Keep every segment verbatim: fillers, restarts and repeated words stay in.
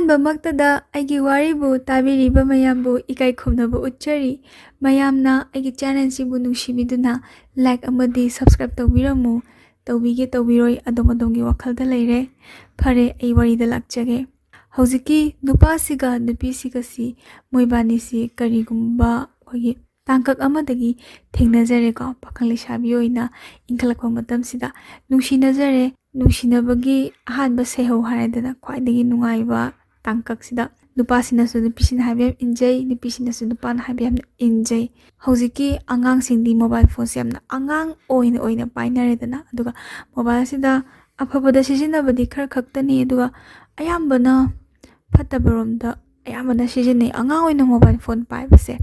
ꯑꯍꯥꯟꯕꯃꯛꯇꯗ ꯑꯩꯒꯤ ꯋꯥꯔꯤꯕꯨ ꯇꯥꯕꯤꯔꯤꯕ ꯃꯌꯥꯝꯕꯨ ꯏꯀꯥꯏ ꯈꯨꯝꯅꯕ ꯎꯠꯆꯔꯤ꯫ ꯃꯌꯥꯝꯅ ꯑꯩꯒꯤ ꯆꯦꯅꯦꯜꯁꯤꯕꯨ ꯅꯨꯡꯁꯤꯕꯤꯗꯨꯅ ꯂꯥꯏꯛ ꯑꯃꯗꯤ ꯁꯕꯁꯀ꯭ꯔꯥꯏꯕ ꯇꯧꯕꯤꯔꯝꯃꯨ꯫ ꯇꯧꯕꯤꯒꯦ ꯇꯧꯕꯤꯔꯣꯏ, ꯑꯗꯣꯝ ꯑꯗꯣꯝꯒꯤ ꯋꯥꯈꯜꯗ ꯂꯩꯔꯦ꯫ ꯐꯔꯦ, ꯑꯩ ꯋꯥꯔꯤꯗ ꯂꯥꯛꯆꯒꯦ꯫ ꯍꯧꯖꯤꯛꯀꯤ ꯅꯨꯄꯥꯁꯤꯒ ꯅꯨꯄꯤꯁꯤꯒꯁꯤ, ꯃꯣꯏꯕꯥꯅꯤꯁꯤ ꯀꯔꯤꯒꯨꯝꯕ ꯑꯩꯈꯣꯏꯒꯤ ꯇꯥꯡꯀꯛ ꯑꯃꯗꯒꯤ ꯊꯦꯡꯅꯖꯔꯦꯀꯣ꯫ ꯄꯥꯈꯪ ꯂꯩꯁꯥꯕꯤ ꯑꯣꯏꯅ ꯏꯟꯈꯠꯂꯛꯄ ꯃꯇꯝꯁꯤꯗ ꯅꯨꯡꯁꯤꯅꯖꯔꯦ꯫ ꯅꯨꯡꯁꯤꯅꯕꯒꯤ ꯑꯍꯥꯟꯕ ꯁꯩꯍꯧ ꯍꯥꯏꯔꯗꯅ ꯈ꯭ꯋꯥꯏꯗꯒꯤ ꯅꯨꯡꯉꯥꯏꯕ ꯇꯥꯡꯀꯛꯁꯤꯗ ꯅꯨꯄꯥꯁꯤꯅꯁꯨ ꯅꯨꯄꯤꯁꯤꯅ ꯍꯥꯏꯕ ꯌꯥꯝ ꯏꯟꯖꯩ, ꯅꯨꯄꯤꯁꯤꯅꯁꯨ ꯅꯨꯄꯥꯅ ꯍꯥꯏꯕ ꯌꯥꯝꯅ ꯏꯟꯖꯩ꯫ ꯍꯧꯖꯤꯛꯀꯤ ꯑꯉꯥꯡꯁꯤꯡꯗꯤ ꯃꯣꯕꯥꯏꯜ ꯐꯣꯟꯁꯦ ꯌꯥꯝꯅ ꯑꯉꯥꯡ ꯑꯣꯏꯅ ꯑꯣꯏꯅ ꯄꯥꯏꯅꯔꯦꯗꯅ, ꯑꯗꯨꯒ ꯃꯣꯕꯥꯏꯜꯁꯤꯗ ꯑꯐꯕꯗ ꯁꯤꯖꯤꯟꯅꯕꯗꯤ ꯈꯔ ꯈꯛꯇꯅꯤ, ꯑꯗꯨꯒ ꯑꯌꯥꯝꯕꯅ ꯐꯠꯇꯕꯔꯣꯝꯗ ꯑꯌꯥꯝꯕꯅ ꯁꯤꯖꯤꯟꯅꯩ ꯑꯉꯥꯡ ꯑꯣꯏꯅ ꯃꯣꯕꯥꯏꯜ ꯐꯣꯟ ꯄꯥꯏꯕꯁꯦ꯫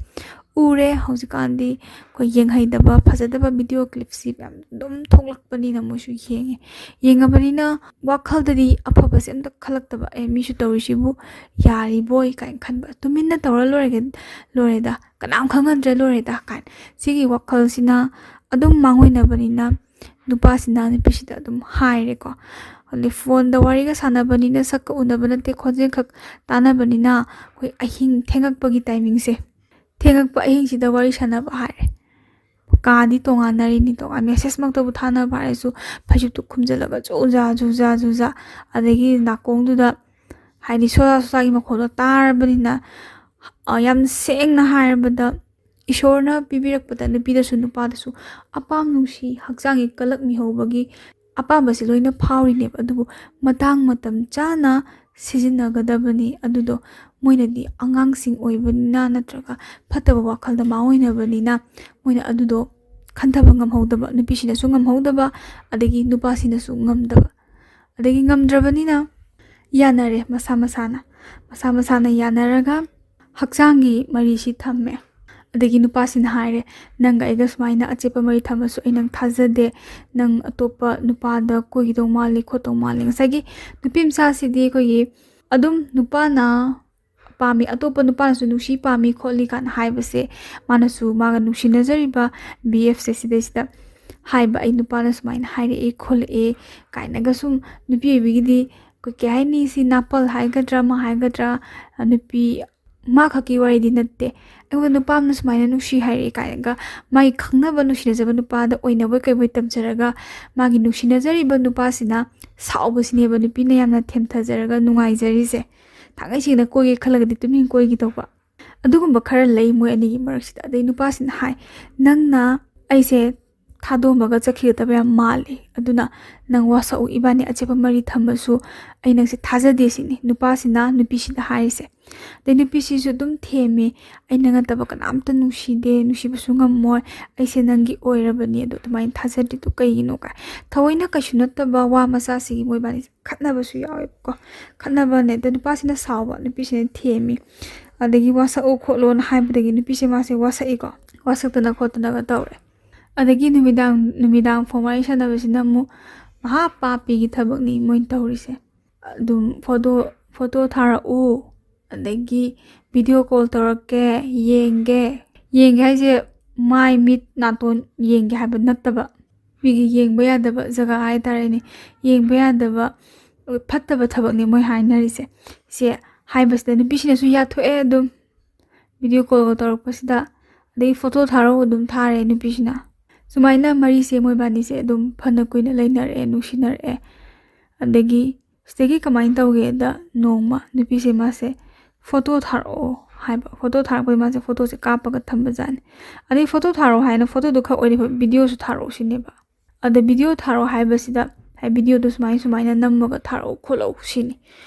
ꯎꯔꯦ ꯍꯧꯖꯤꯛꯀꯥꯟꯗꯤ ꯑꯩꯈꯣꯏ ꯌꯦꯡꯍꯩꯗꯕ, ꯐꯖꯗꯕ ꯚꯤꯗꯤꯑꯣ ꯀ꯭ꯂꯤꯞꯁꯤ ꯃꯌꯥꯝ ꯑꯗꯨꯝ ꯊꯣꯛꯂꯛꯄꯅꯤꯅ ꯃꯣꯏꯁꯨ ꯌꯦꯡꯉꯦ꯫ ꯌꯦꯡꯉꯕꯅꯤꯅ ꯋꯥꯈꯜꯗꯗꯤ ꯑꯐꯕꯁꯦ ꯑꯝꯇ ꯈꯜꯂꯛꯇꯕ, "ꯑꯦ, ꯃꯤꯁꯨ ꯇꯧꯔꯤꯁꯤꯕꯨ ꯌꯥꯔꯤꯕꯣꯏ" ꯀꯥꯏꯅ ꯈꯟꯕ, "ꯇꯨꯃꯤꯟꯅ ꯇꯧꯔ ꯂꯣꯏꯔꯒꯦ, ꯂꯣꯏꯔꯦꯗ, ꯀꯅꯥꯝ ꯈꯪꯍꯟꯗ꯭ꯔ ꯂꯣꯏꯔꯦꯗ" ꯀꯥꯏꯅ꯫ ꯁꯤꯒꯤ ꯋꯥꯈꯜꯁꯤꯅ ꯑꯗꯨꯝ ꯃꯥꯡꯑꯣꯏꯅꯕꯅꯤꯅ ꯅꯨꯄꯥꯁꯤꯅ ꯅꯨꯄꯤꯁꯤꯗ ꯑꯗꯨꯝ ꯍꯥꯏꯔꯦꯀꯣ꯫ ꯑꯗꯩ ꯐꯣꯟꯗ ꯋꯥꯔꯤꯒ ꯁꯥꯟꯅꯕꯅꯤꯅ, ꯁꯛꯀ ꯎꯅꯕ ꯅꯠꯇꯦ, ꯈꯣꯟꯖꯦꯜ ꯈꯛ ꯇꯥꯟꯅꯕꯅꯤꯅ, ꯑꯩꯈꯣꯏ ꯑꯍꯤꯡ ꯊꯦꯡꯉꯛꯄꯒꯤ ꯇꯥꯏꯃꯤꯡꯁꯦ, ꯊꯦꯡꯉꯛꯄ ꯑꯍꯤꯡꯁꯤꯗ ꯋꯥꯔꯤ ꯁꯥꯟꯅꯕ ꯍꯥꯏꯔꯦ꯫ ꯀꯥꯗꯤ ꯇꯣꯉꯥꯟꯅꯔꯤꯅꯤ, ꯇꯣꯉꯥꯟ ꯃꯦꯁꯦꯖꯃꯛꯇꯕꯨ ꯊꯥꯅꯕ ꯍꯥꯏꯔꯁꯨ, ꯐꯩꯖꯨꯞꯇꯨ ꯈꯨꯝꯖꯤꯜꯂꯒ ꯖꯨꯖꯥ ꯖꯨꯖꯥ ꯖꯨꯖꯥ, ꯑꯗꯒꯤ ꯅꯥꯀꯣꯡꯗꯨꯗ ꯍꯥꯏꯗꯤ ꯁꯣꯖꯥ ꯁꯣꯖꯥꯒꯤ ꯃꯈꯣꯜꯗꯣ ꯇꯥꯔꯕꯅꯤꯅ, ꯑ, ꯌꯥꯝ ꯁꯦꯡꯅ ꯍꯥꯏꯔꯕꯗ, ꯏꯁꯣꯔꯅ ꯄꯤꯕꯤꯔꯛꯄꯗ ꯅꯨꯄꯤꯗꯁꯨ ꯅꯨꯄꯥꯗꯁꯨ ꯑꯄꯥꯝ ꯅꯨꯡꯁꯤ, ꯍꯛꯆꯥꯡꯒꯤ ꯀꯂꯛ ꯃꯤꯍꯧꯕꯒꯤ ꯑꯄꯥꯝꯕꯁꯤ ꯂꯣꯏꯅ ꯐꯥꯎꯔꯤꯅꯦꯕ꯫ ꯑꯗꯨꯕꯨ ꯃꯇꯥꯡ ꯃꯇꯝ ꯆꯥꯅ ꯁꯤꯖꯤꯟꯅꯒꯗꯕꯅꯤ꯫ ꯑꯗꯨꯗꯣ ꯃꯣꯏꯅꯗꯤ ꯑꯉꯥꯡꯁꯤꯡ ꯑꯣꯏꯕꯅꯤꯅ ꯅꯠꯇ꯭ꯔꯒ ꯐꯠꯇꯕ ꯋꯥꯈꯜꯗ ꯃꯥꯡꯑꯣꯏꯅꯕꯅꯤꯅ ꯃꯣꯏꯅ ꯑꯗꯨꯗꯣ ꯈꯟꯊꯕ ꯉꯝꯍꯧꯗꯕ, ꯅꯨꯄꯤꯁꯤꯅꯁꯨ ꯉꯝꯍꯧꯗꯕ, ꯑꯗꯒꯤ ꯅꯨꯄꯥꯁꯤꯅꯁꯨ ꯉꯝꯗꯕ, ꯑꯗꯒꯤ ꯉꯝꯗ꯭ꯔꯕꯅꯤꯅ ꯌꯥꯅꯔꯦ ꯃꯁꯥ ꯃꯁꯥꯅ꯫ ꯃꯁꯥ ꯃꯁꯥꯅ ꯌꯥꯅꯔꯒ ꯍꯛꯆꯥꯡꯒꯤ ꯃꯔꯤꯁꯤ ꯊꯝꯃꯦ꯫ ꯑꯗꯒꯤ ꯅꯨꯄꯥꯁꯤꯅ ꯍꯥꯏꯔꯦ, "ꯅꯪꯒ ꯑꯩꯒ ꯁꯨꯃꯥꯏꯅ ꯑꯆꯦꯠꯄ ꯃꯔꯤ ꯊꯝꯕꯁꯨ ꯑꯩ ꯅꯪ ꯊꯥꯖꯗꯦ꯫ ꯅꯪ ꯑꯇꯣꯞꯄ ꯅꯨꯄꯥꯗ ꯀꯣꯏꯒꯤꯗꯧ ꯃꯥꯜꯂꯤ, ꯈꯣꯠꯇꯧ ꯃꯥꯜꯂꯤ꯫" ꯉꯁꯥꯏꯒꯤ ꯅꯨꯄꯤ ꯃꯆꯥꯁꯤꯗꯤ ꯑꯩꯈꯣꯏꯒꯤ ꯑꯗꯨꯝ ꯅꯨꯄꯥꯅ ꯄꯥꯝꯃꯤ, ꯑꯇꯣꯞꯄ ꯅꯨꯄꯥꯅꯁꯨ ꯅꯨꯡꯁꯤ ꯄꯥꯝꯃꯤ ꯈꯣꯠꯂꯤ ꯀꯥꯏꯅ ꯍꯥꯏꯕꯁꯦ, ꯃꯥꯅꯁꯨ ꯃꯥꯒ ꯅꯨꯡꯁꯤꯅꯖꯔꯤꯕ ꯕꯤ ꯑꯦꯐꯁꯦ ꯁꯤꯗꯩꯁꯤꯗ ꯍꯥꯏꯕ, "ꯑꯩ ꯅꯨꯄꯥꯅ ꯁꯨꯃꯥꯏꯅ ꯍꯥꯏꯔꯛꯑꯦ ꯈꯣꯠꯂꯛꯑꯦ" ꯀꯥꯏꯅꯒ ꯁꯨꯝ ꯅꯨꯄꯤ ꯑꯣꯏꯕꯤꯒꯤꯗꯤ ꯀꯩ ꯍꯥꯏꯅꯤ, ꯁꯤ ꯅꯥꯄꯜ ꯍꯥꯏꯒꯗ꯭ꯔꯥ, ꯑꯃ ꯍꯥꯏꯒꯗ꯭ꯔꯥ, ꯅꯨꯄꯤ ꯃꯥ ꯈꯛꯀꯤ ꯋꯥꯔꯤꯗꯤ ꯅꯠꯇꯦ꯫ "ꯑꯩꯉꯣꯟꯗ ꯅꯨꯄꯥ ꯑꯃꯅ ꯁꯨꯃꯥꯏꯅ ꯅꯨꯡꯁꯤ ꯍꯥꯏꯔꯛꯑꯦ" ꯀꯥꯏꯅꯒ, ꯃꯥꯒꯤ ꯈꯪꯅꯕ ꯅꯨꯡꯁꯤꯅꯖꯕ ꯅꯨꯄꯥꯗ ꯑꯣꯏꯅꯕꯣꯏ ꯀꯩꯕꯣꯏ ꯇꯝꯖꯔꯒ, ꯃꯥꯒꯤ ꯅꯨꯡꯁꯤꯅꯖꯔꯤꯕ ꯅꯨꯄꯥꯁꯤꯅ ꯁꯥꯎꯕꯁꯤꯅꯦꯕ ꯅꯨꯄꯤꯅ ꯌꯥꯝꯅ ꯊꯦꯝꯊꯖꯔꯒ ꯅꯨꯡꯉꯥꯏꯖꯔꯤꯁꯦ꯫ ꯊꯥꯡꯒꯩ ꯁꯦꯡꯅ ꯀꯣꯏꯒꯦ ꯈꯜꯂꯒꯗꯤ ꯇꯨꯃꯤꯟ ꯀꯣꯏꯒꯦ ꯇꯧꯕ꯫ ꯑꯗꯨꯒꯨꯝꯕ ꯈꯔ ꯂꯩ ꯃꯣꯏ ꯑꯅꯤꯒꯤ ꯃꯔꯛꯁꯤꯗ꯫ ꯑꯗꯩ ꯅꯨꯄꯥꯁꯤꯅ ꯍꯥꯏ, "ꯅꯪꯅ ꯑꯩꯁꯦ ꯊꯥꯗꯣꯛꯑꯝꯃꯒ ꯆꯠꯈꯤꯒꯗꯕ ꯌꯥꯝ ꯃꯥꯜꯂꯤ, ꯑꯗꯨꯅ ꯅꯪ ꯋꯥꯁꯛꯎ, ꯏꯕꯥꯅꯤ ꯑꯆꯦꯠꯄ ꯃꯔꯤ ꯊꯝꯃꯁꯨ ꯑꯩ ꯅꯪꯁꯦ ꯊꯥꯖꯗꯦ" ꯁꯤꯅꯤ ꯅꯨꯄꯥꯁꯤꯅ ꯅꯨꯄꯤꯁꯤꯗ ꯍꯥꯏꯔꯤꯁꯦ꯫ ꯑꯗꯩ ꯅꯨꯄꯤꯁꯤꯁꯨ ꯑꯗꯨꯝ ꯊꯦꯝꯃꯤ, "ꯑꯩ ꯅꯪ ꯅꯠꯇꯕ ꯀꯅꯥꯝꯇ ꯅꯨꯡꯁꯤꯗꯦ, ꯅꯨꯡꯁꯤꯕꯁꯨ ꯉꯝꯃꯣꯏ, ꯑꯩꯁꯦ ꯅꯪꯒꯤ ꯑꯣꯏꯔꯕꯅꯤ, ꯑꯗꯣ ꯑꯗꯨꯃꯥꯏꯅ ꯊꯥꯖꯗ꯭ꯔꯤꯗꯣ ꯀꯩꯒꯤꯅꯣ?" ꯀꯥꯏ꯫ ꯊꯑꯣꯏꯅ ꯀꯩꯁꯨ ꯅꯠꯇꯕ ꯋꯥ ꯃꯆꯥꯁꯤꯒꯤ ꯃꯣꯏꯕꯥꯅꯤꯁꯦ ꯈꯠꯅꯕꯁꯨ ꯌꯥꯎꯋꯦꯕꯀꯣ꯫ ꯈꯠꯅꯕꯅꯦ, ꯑꯗ ꯅꯨꯄꯥꯁꯤꯅ ꯁꯥꯎꯕ, ꯅꯨꯄꯤꯁꯤꯅ ꯊꯦꯝꯃꯤ, ꯑꯗꯒꯤ "ꯋꯥꯁꯛꯎ ꯈꯣꯠꯂꯣꯅ" ꯍꯥꯏꯕꯗꯒꯤ ꯅꯨꯄꯤꯁꯦ ꯃꯥꯁꯦ ꯋꯥꯁꯛꯏꯀꯣ, ꯋꯥꯁꯛꯇꯅ ꯈꯣꯠꯇꯅꯒ ꯇꯧꯔꯦ꯫ ꯑꯗꯒꯤ ꯅꯨꯃꯤꯗꯥꯡ, ꯅꯨꯃꯤꯗꯥꯡ ꯐꯣꯟ ꯋꯥꯔꯤ ꯁꯥꯟꯅꯕꯁꯤꯅ ꯑꯃꯨꯛ ꯃꯍꯥ ꯄꯥꯄꯤꯒꯤ ꯊꯕꯛꯅꯤ ꯃꯣꯏꯅ ꯇꯧꯔꯤꯁꯦ꯫ ꯑꯗꯨꯝ ꯐꯣꯇꯣ, ꯐꯣꯇꯣ ꯊꯥꯔꯛꯎ, ꯑꯗꯒꯤ video call ꯇꯧꯔꯛꯀꯦ, ꯌꯦꯡꯒꯦ꯫ ꯌꯦꯡꯒꯦ ꯍꯥꯏꯁꯦ ꯃꯥꯏ, ꯃꯤꯠ, ꯅꯥꯇꯣꯟ ꯌꯦꯡꯒꯦ ꯍꯥꯏꯕ ꯅꯠꯇꯕ, ꯃꯤꯒꯤ ꯌꯦꯡꯕ ꯌꯥꯗꯕ ꯖꯒꯥ ꯍꯥꯏꯇꯥꯔꯦꯅꯦ, ꯌꯦꯡꯕ ꯌꯥꯗꯕ ꯐꯠꯇꯕ ꯊꯕꯛꯅꯤ ꯃꯣꯏ ꯍꯥꯏꯅꯔꯤꯁꯦ꯫ ꯁꯦ ꯍꯥꯏꯕꯁꯤꯗ ꯅꯨꯄꯤꯁꯤꯅꯁꯨ ꯌꯥꯊꯣꯛꯑꯦ, ꯑꯗꯨꯝ video call ꯇꯧꯔꯛꯄꯁꯤꯗ꯫ ꯑꯗꯒꯤ "ꯐꯣꯇꯣ ꯊꯥꯔꯛꯎ" ꯑꯗꯨꯝ ꯊꯥꯔꯦ ꯅꯨꯄꯤꯁꯤꯅ꯫ ꯁꯨꯃꯥꯏꯅ ꯃꯔꯤꯁꯦ ꯃꯣꯏꯕꯥꯅꯤꯁꯦ ꯑꯗꯨꯝ ꯐꯅ ꯀꯨꯏꯅ ꯂꯩꯅꯔꯛꯑꯦ, ꯅꯨꯡꯁꯤꯅꯔꯛꯑꯦ꯫ ꯑꯗꯒꯤ ꯁꯤꯗꯒꯤ ꯀꯃꯥꯏꯅ ꯇꯧꯒꯦꯗ, ꯅꯣꯡꯃ ꯅꯨꯄꯤꯁꯦ ꯃꯥꯁꯦ "ꯐꯣꯇꯣ ꯊꯥꯔꯛꯑꯣ" ꯍꯥꯏꯕ꯫ ꯐꯣꯇꯣ ꯊꯥꯔꯛꯄꯗꯤ ꯃꯥꯁꯦ ꯐꯣꯇꯣꯁꯦ ꯀꯥꯞꯄꯒ ꯊꯝꯕꯖꯥꯠꯅꯤ꯫ ꯑꯗꯩ "ꯐꯣꯇꯣ ꯊꯥꯔꯛꯑꯣ" ꯍꯥꯏꯅ ꯐꯣꯇꯣꯗꯨ ꯈꯛ ꯑꯣꯏꯔꯤꯕ, "videoꯁꯨ ꯊꯥꯔꯛꯑꯣ" ꯁꯤꯅꯦꯕ꯫ ꯑꯗ "video ꯊꯥꯔꯛꯑꯣ" ꯍꯥꯏꯕꯁꯤꯗ, ꯍꯥꯏ, "videoꯗꯨ ꯁꯨꯃꯥꯏ ꯁꯨꯃꯥꯏꯅ ꯅꯝꯃꯒ ꯊꯥꯔꯛꯑꯣ ꯈꯣꯠꯂꯛꯑꯣ" ꯁꯤꯅꯤ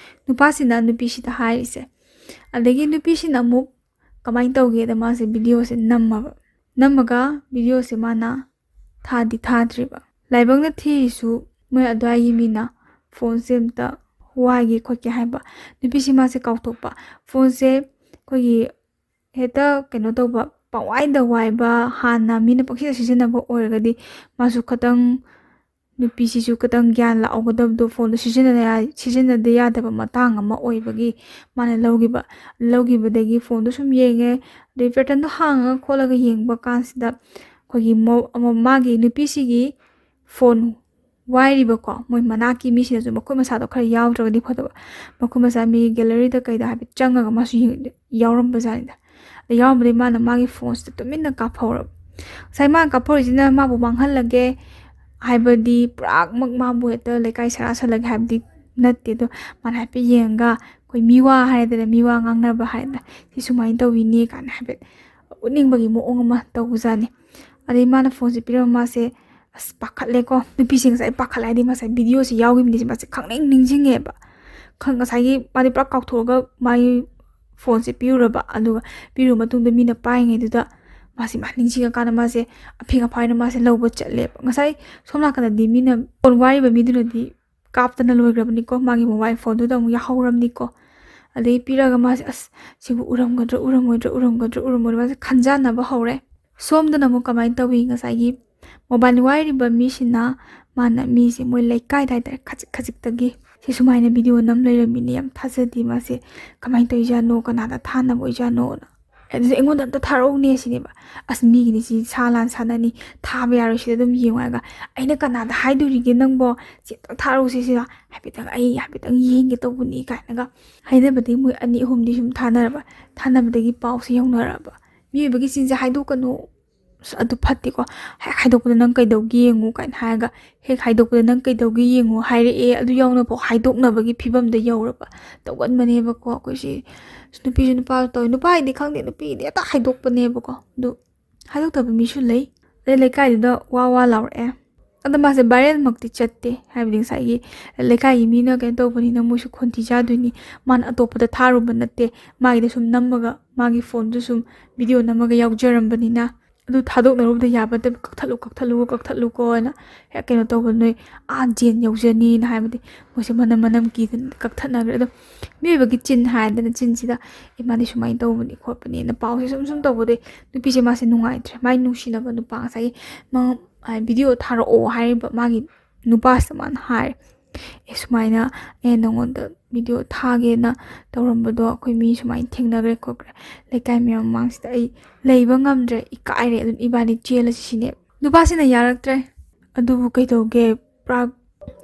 ꯅꯨꯄꯥꯁꯤꯅ ꯅꯨꯄꯤꯁꯤꯗ ꯍꯥꯏꯔꯤꯁꯦ꯫ ꯑꯗꯒꯤ ꯅꯨꯄꯤꯁꯤꯅ ꯑꯃꯨꯛ ꯀꯃꯥꯏꯅ ꯇꯧꯒꯦꯗ, ꯃꯥꯁꯦ videoꯁꯦ ꯅꯝꯃꯕ꯫ ꯅꯝꯃꯒ videoꯁꯦ ꯃꯥꯅ ꯊꯥꯗꯤ ꯊꯥꯗ꯭ꯔꯤꯕ꯫ ꯂꯥꯏꯕꯛꯅ ꯊꯤꯔꯤꯁꯨ ꯃꯣꯏ ꯑꯗꯨꯋꯥꯏꯒꯤ ꯃꯤꯅ ꯐꯣꯟꯁꯦ ꯑꯝꯇ ꯋꯥꯏꯒꯦ ꯈꯣꯠꯀꯦ ꯍꯥꯏꯕ꯫ ꯅꯨꯄꯤꯁꯤ ꯃꯥꯁꯦ ꯀꯥꯎꯊꯣꯛꯄ꯫ ꯐꯣꯟꯁꯦ ꯑꯩꯈꯣꯏꯒꯤ ꯍꯦꯛꯇ ꯀꯩꯅꯣ ꯇꯧꯕ, ꯄꯪꯋꯥꯏꯗ ꯋꯥꯏꯕ, ꯍꯥꯟꯅ ꯃꯤꯅ ꯄꯪꯁꯤꯗ ꯁꯤꯖꯤꯟꯅꯕ ꯑꯣꯏꯔꯒꯗꯤ ꯃꯥꯁꯨ ꯈꯇꯪ, ꯅꯨꯄꯤꯁꯤꯁꯨ ꯈꯇꯪ ꯒ꯭ꯌꯥꯟ ꯂꯥꯛꯍꯧꯒꯗꯕꯗꯣ, ꯐꯣꯟꯗꯣ ꯁꯤꯖꯤꯟꯅ ꯌꯥ-, ꯁꯤꯖꯤꯟꯅꯗ ꯌꯥꯗꯕ ꯃꯇꯥꯡ ꯑꯃ ꯑꯣꯏꯕꯒꯤ ꯃꯥꯅ ꯂꯧꯈꯤꯕ꯫ ꯂꯧꯈꯤꯕꯗꯒꯤ ꯐꯣꯟꯗꯣ ꯁꯨꯝ ꯌꯦꯡꯉꯦ, ꯑꯗꯩ patternꯗꯣ ꯍꯥꯡꯉꯒ ꯈꯣꯠꯂꯒ ꯌꯦꯡꯕ ꯀꯥꯟꯁꯤꯗ ꯑꯩꯈꯣꯏꯒꯤ ꯃꯧ-, ꯑꯃ-, ꯃꯥꯒꯤ ꯅꯨꯄꯤꯁꯤꯒꯤ ꯐꯣꯟ ꯋꯥꯏꯔꯤꯕꯀꯣ ꯃꯣꯏ ꯃꯅꯥꯛꯀꯤ ꯃꯤꯁꯤꯡꯅꯁꯨ ꯃꯈꯨꯠ ꯃꯁꯥꯗꯣ ꯈꯔ ꯌꯥꯎꯗ꯭ꯔꯒꯗꯤ ꯐꯗꯧꯕ, ꯃꯈꯨꯠ ꯃꯁꯥ ꯃꯤ ꯒꯦꯂꯔꯤꯗ ꯀꯩꯗ ꯍꯥꯏꯐꯦꯠ ꯆꯪꯉꯒ ꯃꯥꯁꯨ ꯌꯦꯡ- ꯌꯥꯎꯔꯝꯕꯖꯥꯠꯅꯤꯗ꯫ ꯑꯗ ꯌꯥꯎꯔꯝꯕꯗꯒꯤ ꯃꯥꯅ ꯃꯥꯒꯤ ꯐꯣꯟꯁꯤꯗ ꯇꯨꯃꯤꯟꯅ ꯀꯥꯞꯍꯧꯔꯕ꯫ ꯉꯁꯥꯏ ꯃꯥꯅ ꯀꯥꯞꯍꯧꯔꯤꯁꯤꯅ ꯃꯥꯕꯨ ꯃꯥꯡꯍꯜꯂꯒꯦ ꯍꯥꯏꯕꯗꯤ, ꯄꯨꯔꯥꯃꯛ ꯃꯥꯕꯨ ꯍꯦꯛꯇ ꯂꯩꯀꯥꯏ ꯁꯔꯥ ꯁꯜꯂꯒꯦ ꯍꯥꯏꯕꯗꯤ ꯅꯠꯇꯦ꯫ ꯑꯗꯣ ꯃꯥꯅ ꯍꯥꯏꯐꯦꯠ ꯌꯦꯡꯉꯒ ꯑꯩꯈꯣꯏ ꯃꯤꯋꯥ ꯍꯥꯏꯗꯅ, ꯃꯤꯋꯥ ꯉꯥꯡꯅꯕ ꯍꯥꯏꯗꯅ, ꯁꯤ ꯁꯨꯃꯥꯏꯅ ꯇꯧꯋꯤꯅꯦ ꯀꯥꯏꯅ ꯍꯥꯏꯐꯦꯠ ꯎꯠꯅꯤꯡꯕꯒꯤ ꯃꯑꯣꯡ ꯑꯃ ꯇꯧꯕꯖꯥꯠꯅꯤ꯫ ꯑꯗꯩ ꯃꯥꯅ ꯐꯣꯟꯁꯦ ꯄꯤꯔꯝꯃ ꯃꯥꯁꯦ ꯑꯁ ꯄꯥꯈꯠꯂꯦꯀꯣ꯫ ꯅꯨꯄꯤꯁꯦ ꯉꯁꯥꯏ ꯄꯥꯈꯠꯂꯦ ꯍꯥꯏꯗꯤ ꯉꯁꯥꯏ ꯚꯤꯗꯤꯑꯣꯁꯦ ꯌꯥꯎꯈꯤꯕꯅꯤꯁꯦ ꯃꯥꯁꯦ ꯈꯪꯅꯤꯡ ꯅꯤꯡꯁꯤꯡꯉꯦꯕ꯫ ꯈꯪ- ꯉꯁꯥꯏꯒꯤ ꯃꯥꯗꯤ ꯄꯨꯔꯥ ꯀꯥꯎꯊꯣꯛꯑꯒ ꯃꯥꯒꯤ ꯐꯣꯟꯁꯦ ꯄꯤꯔꯨꯔꯕ, ꯑꯗꯨꯒ ꯄꯤꯔꯨꯕ ꯃꯇꯨꯡꯗ ꯃꯤꯅ ꯄꯥꯏꯔꯤꯉꯩꯗꯨꯗ ꯃꯥꯁꯦ ꯃꯥ ꯅꯤꯡꯁꯤꯡꯉꯀꯥꯟꯗ ꯃꯥꯁꯦ ꯑꯐꯤꯡ ꯑꯐꯥꯏꯅ ꯃꯥꯁꯦ ꯂꯧꯕ ꯆꯠꯂꯦꯕ꯫ ꯉꯁꯥꯏ ꯁꯣꯝ ꯅꯥꯀꯟꯗꯗꯤ ꯃꯤꯅ ꯐꯣꯟ ꯋꯥꯔꯤꯕ ꯃꯤꯗꯨꯅꯗꯤ ꯀꯥꯞꯇꯅ ꯂꯣꯏꯈ꯭ꯔꯕꯅꯤꯀꯣ, ꯃꯥꯒꯤ ꯃꯣꯕꯥꯏꯜ ꯐꯣꯟꯗꯨꯗ ꯑꯃꯨꯛ ꯌꯥꯍꯧꯔꯝꯅꯤꯀꯣ꯫ ꯑꯗꯩ ꯄꯤꯔꯒ ꯃꯥꯁꯦ ꯑꯁ ꯁꯤꯕꯨ ꯎꯔꯝꯒꯗ꯭ꯔꯥ ꯎꯔꯝꯃꯣꯏꯗ꯭ꯔꯥ ꯎꯔꯝꯒꯗ꯭ꯔꯥ ꯎꯔꯝꯃꯣꯏꯗ꯭ꯔꯥ ꯃꯥꯁꯦ ꯈꯟꯖꯥꯟꯅꯕ ꯍꯧꯔꯦ꯫ ꯁꯣꯝꯗꯅ ꯑꯃꯨꯛ ꯀꯃꯥꯏꯅ ꯇꯧꯋꯤ, ꯉꯁꯥꯏꯒꯤ ꯃꯣꯕꯥꯏꯜ ꯋꯥꯏꯔꯤꯕ ꯃꯤꯁꯤꯅ ꯃꯥꯅ ꯃꯤꯁꯦ ꯃꯣꯏ ꯂꯩꯀꯥꯏꯗ ꯍꯥꯏꯇꯥꯔꯦ ꯈꯖꯤꯛ ꯈꯖꯤꯛꯇꯒꯤ ꯁꯤ ꯁꯨꯃꯥꯏꯅ ꯚꯤꯗꯤꯑꯣ ꯅꯝ ꯂꯩꯔꯝꯃꯤꯅꯦ, ꯌꯥꯝ ꯊꯥꯖꯗꯦ ꯃꯥꯁꯦ, ꯀꯃꯥꯏꯅ ꯇꯧꯔꯤꯖꯥꯠꯅꯣ, ꯀꯅꯥꯗ ꯊꯥꯅꯕ ꯑꯣꯏꯖꯥꯠꯅꯣꯅ꯫ ꯑꯗꯨꯗꯤ ꯑꯩꯉꯣꯟꯗ ꯑꯝꯇ ꯊꯥꯔꯛꯎꯅꯦ ꯁꯤꯅꯦꯕ꯫ ꯑꯁ ꯃꯤꯒꯤꯗꯤ ꯁꯤ ꯁꯥ ꯂꯥꯟ ꯁꯥꯟꯅꯅꯤ, ꯊꯥꯕ ꯌꯥꯔꯣꯏ, ꯁꯤꯗ ꯑꯗꯨꯝ ꯌꯦꯡꯉꯣ ꯍꯥꯏꯔꯒ ꯑꯩꯅ ꯀꯅꯥꯗ ꯍꯥꯏꯗꯣꯔꯤꯒꯦ ꯅꯪꯕꯣ, ꯁꯤ ꯑꯝꯇ ꯊꯥꯔꯛꯎꯁꯦ, ꯁꯤꯗ ꯍꯥꯏꯐꯦꯠꯇꯪ ꯑꯩ ꯍꯥꯏꯐꯦꯠꯇꯪ ꯌꯦꯡꯒꯦ ꯇꯧꯕꯅꯤ ꯀꯥꯏꯅꯒ ꯍꯥꯏꯅꯕꯗꯒꯤ ꯃꯣꯏ ꯑꯅꯤ ꯑꯍꯨꯝꯗꯤ ꯁꯨꯝ ꯊꯥꯅꯔꯕ, ꯊꯥꯅꯕꯗꯒꯤ ꯄꯥꯎꯁꯦ ꯌꯧꯅꯔꯕ꯫ ꯃꯤꯑꯣꯏꯕꯒꯤ ꯆꯤꯟꯁꯦ ꯍꯥꯏꯗꯣꯛꯀꯅꯨ, ꯑꯁ ꯑꯗꯨ ꯐꯠꯇꯦꯀꯣ, ꯍꯦꯛ ꯍꯥꯏꯗꯣꯛꯄꯗ ꯅꯪ ꯀꯩꯗꯧꯒꯦ ꯌꯦꯡꯉꯨ ꯀꯥꯏꯅ ꯍꯥꯏꯔꯒ ꯍꯦꯛ ꯍꯥꯏꯗꯣꯛꯄꯗ ꯅꯪ ꯀꯩꯗꯧꯒꯦ ꯌꯦꯡꯉꯨ ꯍꯥꯏꯔꯛꯑꯦ, ꯑꯗꯨ ꯌꯥꯎꯅꯐꯥꯎ ꯍꯥꯏꯗꯣꯛꯅꯕꯒꯤ ꯐꯤꯕꯝꯗ ꯌꯧꯔꯕ꯫ ꯇꯧꯒꯟꯕꯅꯦꯕꯀꯣ ꯑꯩꯈꯣꯏꯁꯦ꯫ ꯑꯁ ꯅꯨꯄꯤꯁꯨ ꯅꯨꯄꯥꯁꯨ ꯇꯧꯋꯤ, ꯅꯨꯄꯥꯒꯤꯗꯤ ꯈꯪꯗꯦ, ꯅꯨꯄꯤꯒꯤꯗꯤ ꯍꯦꯛꯇ ꯍꯥꯏꯗꯣꯛꯄꯅꯦꯕꯀꯣ꯫ ꯑꯗꯨ ꯍꯥꯏꯗꯣꯛꯇꯕ ꯃꯤꯁꯨ ꯂꯩ꯫ ꯑꯗꯩ ꯂꯩꯀꯥꯏꯗꯨꯗ ꯋꯥ ꯋꯥ ꯂꯥꯎꯔꯛꯑꯦ꯫ ꯑꯗꯣ ꯃꯥꯁꯦ ꯚꯥꯏꯔꯦꯜꯃꯛꯇꯤ ꯆꯠꯇꯦ, ꯍꯥꯏꯕꯗꯤ ꯉꯁꯥꯏꯒꯤ ꯂꯩꯀꯥꯏꯒꯤ ꯃꯤꯅ ꯀꯩꯅꯣ ꯇꯧꯕꯅꯤꯅ ꯃꯣꯏꯁꯨ ꯈꯣꯟꯊꯤ ꯆꯥꯗꯣꯏꯅꯤ, ꯃꯥꯅ ꯑꯇꯣꯞꯄꯗ ꯊꯥꯔꯨꯕ ꯅꯠꯇꯦ, ꯃꯥꯒꯤꯗ ꯁꯨꯝ ꯅꯝꯃꯒ ꯃꯥꯒꯤ ꯐꯣꯟꯗꯨ ꯁꯨꯝ ꯚꯤꯗꯤꯑꯣ ꯅꯝꯃꯒ ꯌꯥꯎꯖꯔꯝꯕꯅꯤꯅ꯫ ꯑꯗꯨ ꯊꯥꯗꯣꯛꯅꯔꯨꯕꯗ ꯌꯥꯕ ꯅꯠꯇꯦ, ꯀꯛꯊꯠꯂꯨ ꯀꯛꯊꯠꯂꯨ ꯀꯛꯊꯠꯂꯨꯀꯣ ꯍꯥꯏꯅ ꯍꯦꯛ ꯀꯩꯅꯣ ꯇꯧꯕ꯫ ꯅꯣꯏ ꯑꯥ ꯖꯦꯟ ꯌꯧꯖꯅꯤꯅ ꯍꯥꯏꯕꯗꯤ ꯃꯣꯏꯁꯦ ꯃꯅꯝ ꯃꯅꯝ ꯀꯤꯗꯅ ꯀꯛꯊꯠꯅꯈ꯭ꯔꯦ꯫ ꯑꯗꯣ ꯃꯤꯑꯣꯏꯕꯒꯤ ꯆꯤꯟ ꯍꯥꯏꯗꯅ ꯆꯤꯟꯁꯤꯗ ꯑꯦ ꯃꯥꯗꯤ ꯁꯨꯃꯥꯏꯅ ꯇꯧꯕꯅꯤ ꯈꯣꯠꯄꯅꯤꯅ ꯄꯥꯎꯁꯦ ꯁꯨꯝ ꯁꯨꯝ ꯇꯧꯕꯗꯩ ꯅꯨꯄꯤꯁꯦ ꯃꯥꯁꯦ ꯅꯨꯡꯉꯥꯏꯇ꯭ꯔꯦ꯫ ꯃꯥꯏ ꯅꯨꯡꯁꯤꯅꯕ ꯅꯨꯄꯥ ꯉꯁꯥꯏꯒꯤ ꯃꯥ ꯚꯤꯗꯤꯑꯣ ꯊꯥꯔꯛꯑꯣ ꯍꯥꯏꯔꯤꯕ ꯃꯥꯒꯤ ꯅꯨꯄꯥꯁꯤꯗ ꯃꯥꯅ ꯍꯥꯏꯔꯦ, ꯑꯦ ꯁꯨꯃꯥꯏꯅ ꯑꯦ ꯅꯉꯣꯟꯗ ꯚꯤꯗꯤꯑꯣ ꯊꯥꯒꯦꯅ ꯇꯧꯔꯝꯕꯗꯣ ꯑꯩꯈꯣꯏ ꯃꯤ ꯁꯨꯃꯥꯏꯅ ꯊꯦꯡꯅꯈ꯭ꯔꯦ ꯈꯣꯠꯈ꯭ꯔꯦ, ꯂꯩꯀꯥꯏ ꯃꯌꯥꯝ ꯃꯃꯥꯡꯁꯤꯗ ꯑꯩ ꯂꯩꯕ ꯉꯝꯗ꯭ꯔꯦ, ꯏꯀꯥꯏꯔꯦ, ꯑꯗꯨꯝ ꯏꯕꯥꯅꯤ ꯆꯦꯜꯂꯁꯤ ꯁꯤꯅꯦ꯫ ꯅꯨꯄꯥꯁꯤꯅ ꯌꯥꯔꯛꯇ꯭ꯔꯦ꯫ ꯑꯗꯨꯕꯨ ꯀꯩꯗꯧꯒꯦ, ꯄꯨꯔꯥ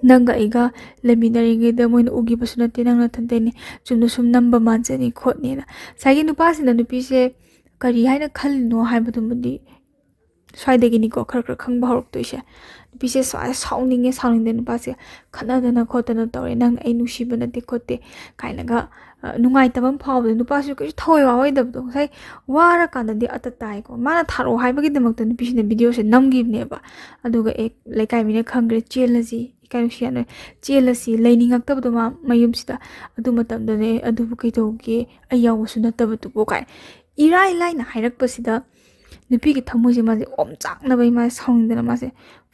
ꯅꯪꯒ ꯑꯩꯒ ꯂꯩꯃꯤꯟꯅꯔꯤꯉꯩꯗ ꯃꯣꯏꯅ ꯎꯈꯤꯕꯁꯨ ꯅꯠꯇꯦ, ꯅꯪ ꯅꯊꯟꯇꯅꯤ, ꯆꯨꯝꯅ ꯁꯨꯝ ꯅꯝꯕ ꯃꯥꯟꯖꯅꯤ ꯈꯣꯠꯅꯤꯅ꯫ ꯉꯁꯥꯏꯒꯤ ꯅꯨꯄꯥꯁꯤꯅ ꯅꯨꯄꯤꯁꯦ ꯀꯔꯤ ꯍꯥꯏꯅ ꯈꯜꯂꯤꯅꯣ ꯍꯥꯏꯕꯗꯨꯃꯗꯤ ꯁ꯭ꯋꯥꯏꯗꯒꯤꯅꯤꯀꯣ ꯈꯔ ꯈꯔ ꯈꯪꯕ ꯍꯧꯔꯛꯇꯣꯏꯁꯦ꯫ ꯅꯨꯄꯤꯁꯦ ꯁ꯭ꯋꯥꯏ ꯁꯥꯎꯅꯤꯡꯉꯦ, ꯁꯥꯎꯅꯤꯡꯗꯅ ꯅꯨꯄꯥꯁꯦ ꯈꯠꯅꯗꯅ ꯈꯣꯠꯇꯅ ꯇꯧꯔꯦ, "ꯅꯪ ꯑꯩ ꯅꯨꯡꯁꯤꯕ ꯅꯠꯇꯦ ꯈꯣꯠꯇꯦ" ꯀꯥꯏꯅꯒ, ꯑ, ꯅꯨꯡꯉꯥꯏꯇꯕ ꯑꯃ ꯐꯥꯎꯕꯗꯣ꯫ ꯅꯨꯄꯥꯁꯨ ꯀꯩꯁꯨ ꯊꯋꯥꯏ ꯋꯥꯍꯧꯗꯕꯗꯣ꯫ ꯉꯁꯥꯏ ꯋꯥꯔꯀꯥꯟꯗꯗꯤ ꯑꯇ ꯇꯥꯏꯀꯣ꯫ ꯃꯥꯅ ꯊꯥꯔꯛꯑꯣ ꯍꯥꯏꯕꯒꯤꯗꯃꯛꯇ ꯅꯨꯄꯤꯁꯤꯅ ꯚꯤꯗꯤꯑꯣꯁꯦ ꯅꯝꯈꯤꯕꯅꯦꯕ꯫ ꯑꯗꯨꯒ ꯑꯦ, ꯂꯩꯀꯥꯏ ꯃꯤꯅ ꯈꯪꯈ꯭ꯔꯦ, "ꯆꯦꯜꯂꯁꯤ, ꯏꯀꯥꯏ ꯅꯨꯡꯁꯤ ꯌꯥꯅ ꯆꯦꯜꯂꯁꯤ", ꯂꯩꯅꯤꯡꯉꯛꯇꯕꯗꯣ ꯃꯥ ꯃꯌꯨꯝꯁꯤꯗ꯫ ꯑꯗꯨ ꯃꯇꯝꯗꯅꯦ, "ꯑꯗꯨꯕꯨ ꯀꯩꯗꯧꯒꯦ, ꯑꯩ ꯌꯥꯎꯕꯁꯨ ꯅꯠꯇꯕꯗꯨꯕꯨ" ꯀꯥꯏ ꯏꯔꯥꯏ ꯂꯥꯏꯅ ꯍꯥꯏꯔꯛꯄꯁꯤꯗ ꯅꯨꯄꯤꯒꯤ ꯊꯃꯣꯏꯁꯦ ꯃꯥꯁꯦ ꯑꯣꯝꯆꯥꯛꯅꯕꯩ ꯃꯥꯁꯦ ꯁꯥꯎꯅꯤꯡꯗꯅ ꯃꯥꯁꯦ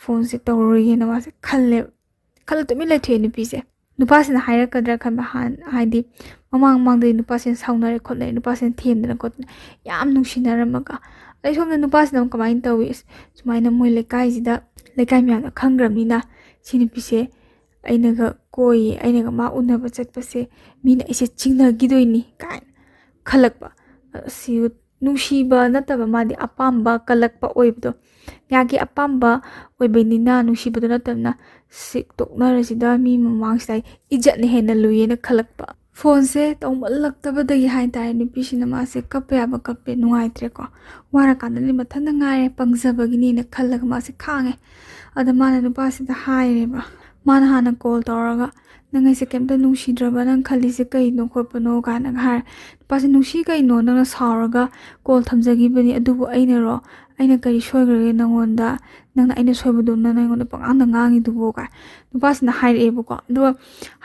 ꯐꯣꯟꯁꯦ ꯇꯧꯔꯔꯣꯏꯒꯦꯅ ꯃꯥꯁꯦ ꯈꯜꯂꯦ꯫ ꯈꯜꯂ ꯇꯨꯃꯤꯟ ꯂꯩꯊꯣꯛꯑꯦ ꯅꯨꯄꯤꯁꯦ꯫ ꯅꯨꯄꯥꯁꯤꯅ ꯍꯥꯏꯔꯛꯀꯗ꯭ꯔꯥ ꯈꯟꯕ, ꯍꯥꯟ-, ꯍꯥꯏꯗꯤ ꯃꯃꯥꯡ ꯃꯃꯥꯡꯗꯗꯤ ꯅꯨꯄꯥꯁꯤꯅ ꯁꯥꯎꯅꯔꯦ ꯈꯣꯠꯅꯔꯦ, ꯅꯨꯄꯥꯁꯤꯅ ꯊꯦꯝꯗꯅ ꯈꯣꯠꯇꯅ ꯌꯥꯝ ꯅꯨꯡꯁꯤꯅꯔꯝꯃꯒ꯫ ꯑꯗꯩ ꯁꯣꯝꯗ ꯅꯨꯄꯥꯁꯤꯅ ꯑꯃꯨꯛ ꯀꯃꯥꯏꯅ ꯇꯧꯏ? ꯑꯁ, ꯁꯨꯃꯥꯏꯅ ꯃꯣꯏ ꯂꯩꯀꯥꯏꯁꯤꯗ, ꯂꯩꯀꯥꯏ ꯃꯌꯥꯝꯅ ꯈꯪꯈ꯭ꯔꯕꯅꯤꯅ ꯁꯤ ꯅꯨꯄꯤꯁꯦ ꯑꯩꯅꯒ ꯀꯣꯏꯌꯦ, ꯑꯩꯅꯒ ꯃꯥ ꯎꯅꯕ ꯆꯠꯄꯁꯦ ꯃꯤꯅ ꯑꯩꯁꯦ ꯆꯤꯡꯅꯈꯤꯗꯣꯏꯅꯤ ꯀꯥꯏꯅ ꯈꯜꯂꯛꯄ꯫ ꯑꯁꯤ ꯅꯨꯡꯁꯤꯕ ꯅꯠꯇꯕ, ꯃꯥꯗꯤ ꯑꯄꯥꯝꯕ ꯀꯜꯂꯛꯄ ꯑꯣꯏꯕꯗꯣ꯫ ꯃꯌꯥꯝꯒꯤ ꯑꯄꯥꯝꯕ ꯑꯣꯏꯕꯅꯤꯅ, ꯅꯨꯡꯁꯤꯕꯗꯣ ꯅꯠꯇꯕꯅ, ꯁꯤ ꯇꯣꯛꯅꯔꯁꯤꯗ, ꯃꯤ ꯃꯃꯥꯡꯁꯤꯗ ꯏꯖꯠꯅ ꯍꯦꯟꯅ ꯂꯨꯏꯌꯦꯅ ꯈꯜꯂꯛꯄ꯫ ꯐꯣꯟꯁꯦ ꯇꯧꯃꯜꯂꯛꯇꯕꯗꯒꯤ ꯍꯥꯏꯇꯥꯔꯦ, ꯅꯨꯄꯤꯁꯤꯅ ꯃꯥꯁꯦ ꯀꯞꯄ ꯌꯥꯕ ꯀꯞꯄꯦ, ꯅꯨꯡꯉꯥꯏꯇ꯭ꯔꯦꯀꯣ꯫ ꯋꯥꯔꯀꯥꯟꯗꯗꯤ ꯃꯊꯟꯇ ꯉꯥꯏꯔꯦ, ꯄꯪꯖꯕꯒꯤꯅꯦꯅ ꯈꯜꯂꯒ ꯃꯥꯁꯦ ꯈꯥꯡꯉꯦ꯫ ꯑꯗ ꯃꯥꯅ ꯅꯨꯄꯥꯁꯤꯗ ꯍꯥꯏꯔꯦꯕ, ꯃꯥꯅ ꯍꯥꯟꯅ ꯀꯣꯜ ꯇꯧꯔꯒ, "ꯅꯪ ꯑꯩꯁꯦ ꯀꯩꯝꯇ ꯅꯨꯡꯁꯤꯗ꯭ꯔꯕ, ꯅꯪ ꯈꯜꯂꯤꯁꯦ ꯀꯩꯅꯣ ꯈꯣꯠꯄꯅꯣ?" ꯀꯥꯏꯅꯒ ꯍꯥꯏꯔꯦ꯫ ꯅꯨꯄꯥꯁꯦ, "ꯅꯨꯡꯁꯤ ꯀꯩꯅꯣ, ꯅꯪꯅ ꯁꯥꯎꯔꯒ ꯀꯣꯜ ꯊꯝꯖꯈꯤꯕꯅꯤ, ꯑꯗꯨꯕꯨ ꯑꯩꯅꯔꯣ? ꯑꯩꯅ ꯀꯔꯤ ꯁꯣꯏꯈ꯭ꯔꯒꯦ ꯅꯪꯉꯣꯟꯗ? ꯅꯪꯅ ꯑꯩꯅ ꯁꯣꯏꯕꯗꯨ ꯅꯪ ꯑꯩꯉꯣꯟꯗ ꯄꯪꯉꯥꯡꯗ ꯉꯥꯡꯉꯤꯗꯨꯕꯨ?" ꯀꯥꯏ ꯅꯨꯄꯥꯁꯤꯅ ꯍꯥꯏꯔꯛꯑꯦꯕꯀꯣ꯫ ꯑꯗꯨꯒ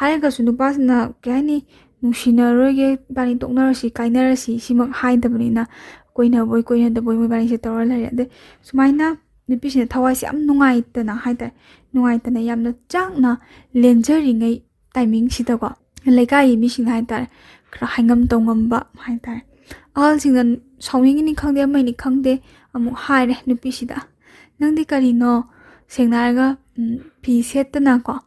ꯍꯥꯏꯔꯒꯁꯨ ꯅꯨꯄꯥꯁꯤꯅ, ꯀꯩ ꯍꯥꯏꯅꯤ, "ꯅꯨꯡꯁꯤꯅꯔꯣꯏꯒꯦ, ꯏꯕꯥꯅꯤ ꯇꯣꯛꯅꯔꯁꯤ, ꯀꯥꯏꯅꯔꯁꯤ", ꯁꯤꯃꯛ ꯍꯥꯏꯗꯕꯅꯤꯅ, ꯀꯣꯏꯅꯕꯣꯏ ꯀꯣꯏꯅꯗꯕꯣꯏ ꯃꯣꯏꯕꯥꯅꯤꯁꯦ ꯇꯧꯔ ꯂꯩꯔꯦ꯫ ꯑꯗꯩ ꯁꯨꯃꯥꯏꯅ ꯅꯨꯄꯤꯁꯤꯅ ꯊꯋꯥꯏꯁꯦ ꯌꯥꯝ ꯅꯨꯡꯉꯥꯏꯇꯅ ꯍꯥꯏꯇꯥꯔꯦ, ꯅꯨꯡꯉꯥꯏꯇꯅ ꯌꯥꯝꯅ ꯆꯥꯛꯅ ꯂꯦꯟꯖꯔꯤꯉꯩ ꯇꯥꯏꯃꯤꯡꯁꯤꯗꯀꯣ, ꯂꯩꯀꯥꯏꯒꯤ ꯃꯤꯁꯤꯡꯅ ꯍꯥꯏꯇꯥꯔꯦ, ꯈꯔ ꯍꯥꯏꯉꯝ ꯇꯧꯉꯝꯕ ꯍꯥꯏꯇꯥꯔꯦ, ꯑꯍꯜꯁꯤꯡꯅ ꯁꯥꯎꯅꯤꯡꯉꯤꯅꯤ ꯈꯪꯗꯦ, ꯑꯃꯅꯤ ꯈꯪꯗꯦ, ꯑꯃꯨꯛ ꯍꯥꯏꯔꯦ ꯅꯨꯄꯤꯁꯤꯗ, "ꯅꯪꯗꯤ ꯀꯔꯤꯅꯣ, ꯁꯦꯡꯅ ꯍꯥꯏꯔꯒ, ꯎꯝ, ꯐꯤ ꯁꯦꯠꯇꯅꯀꯣ,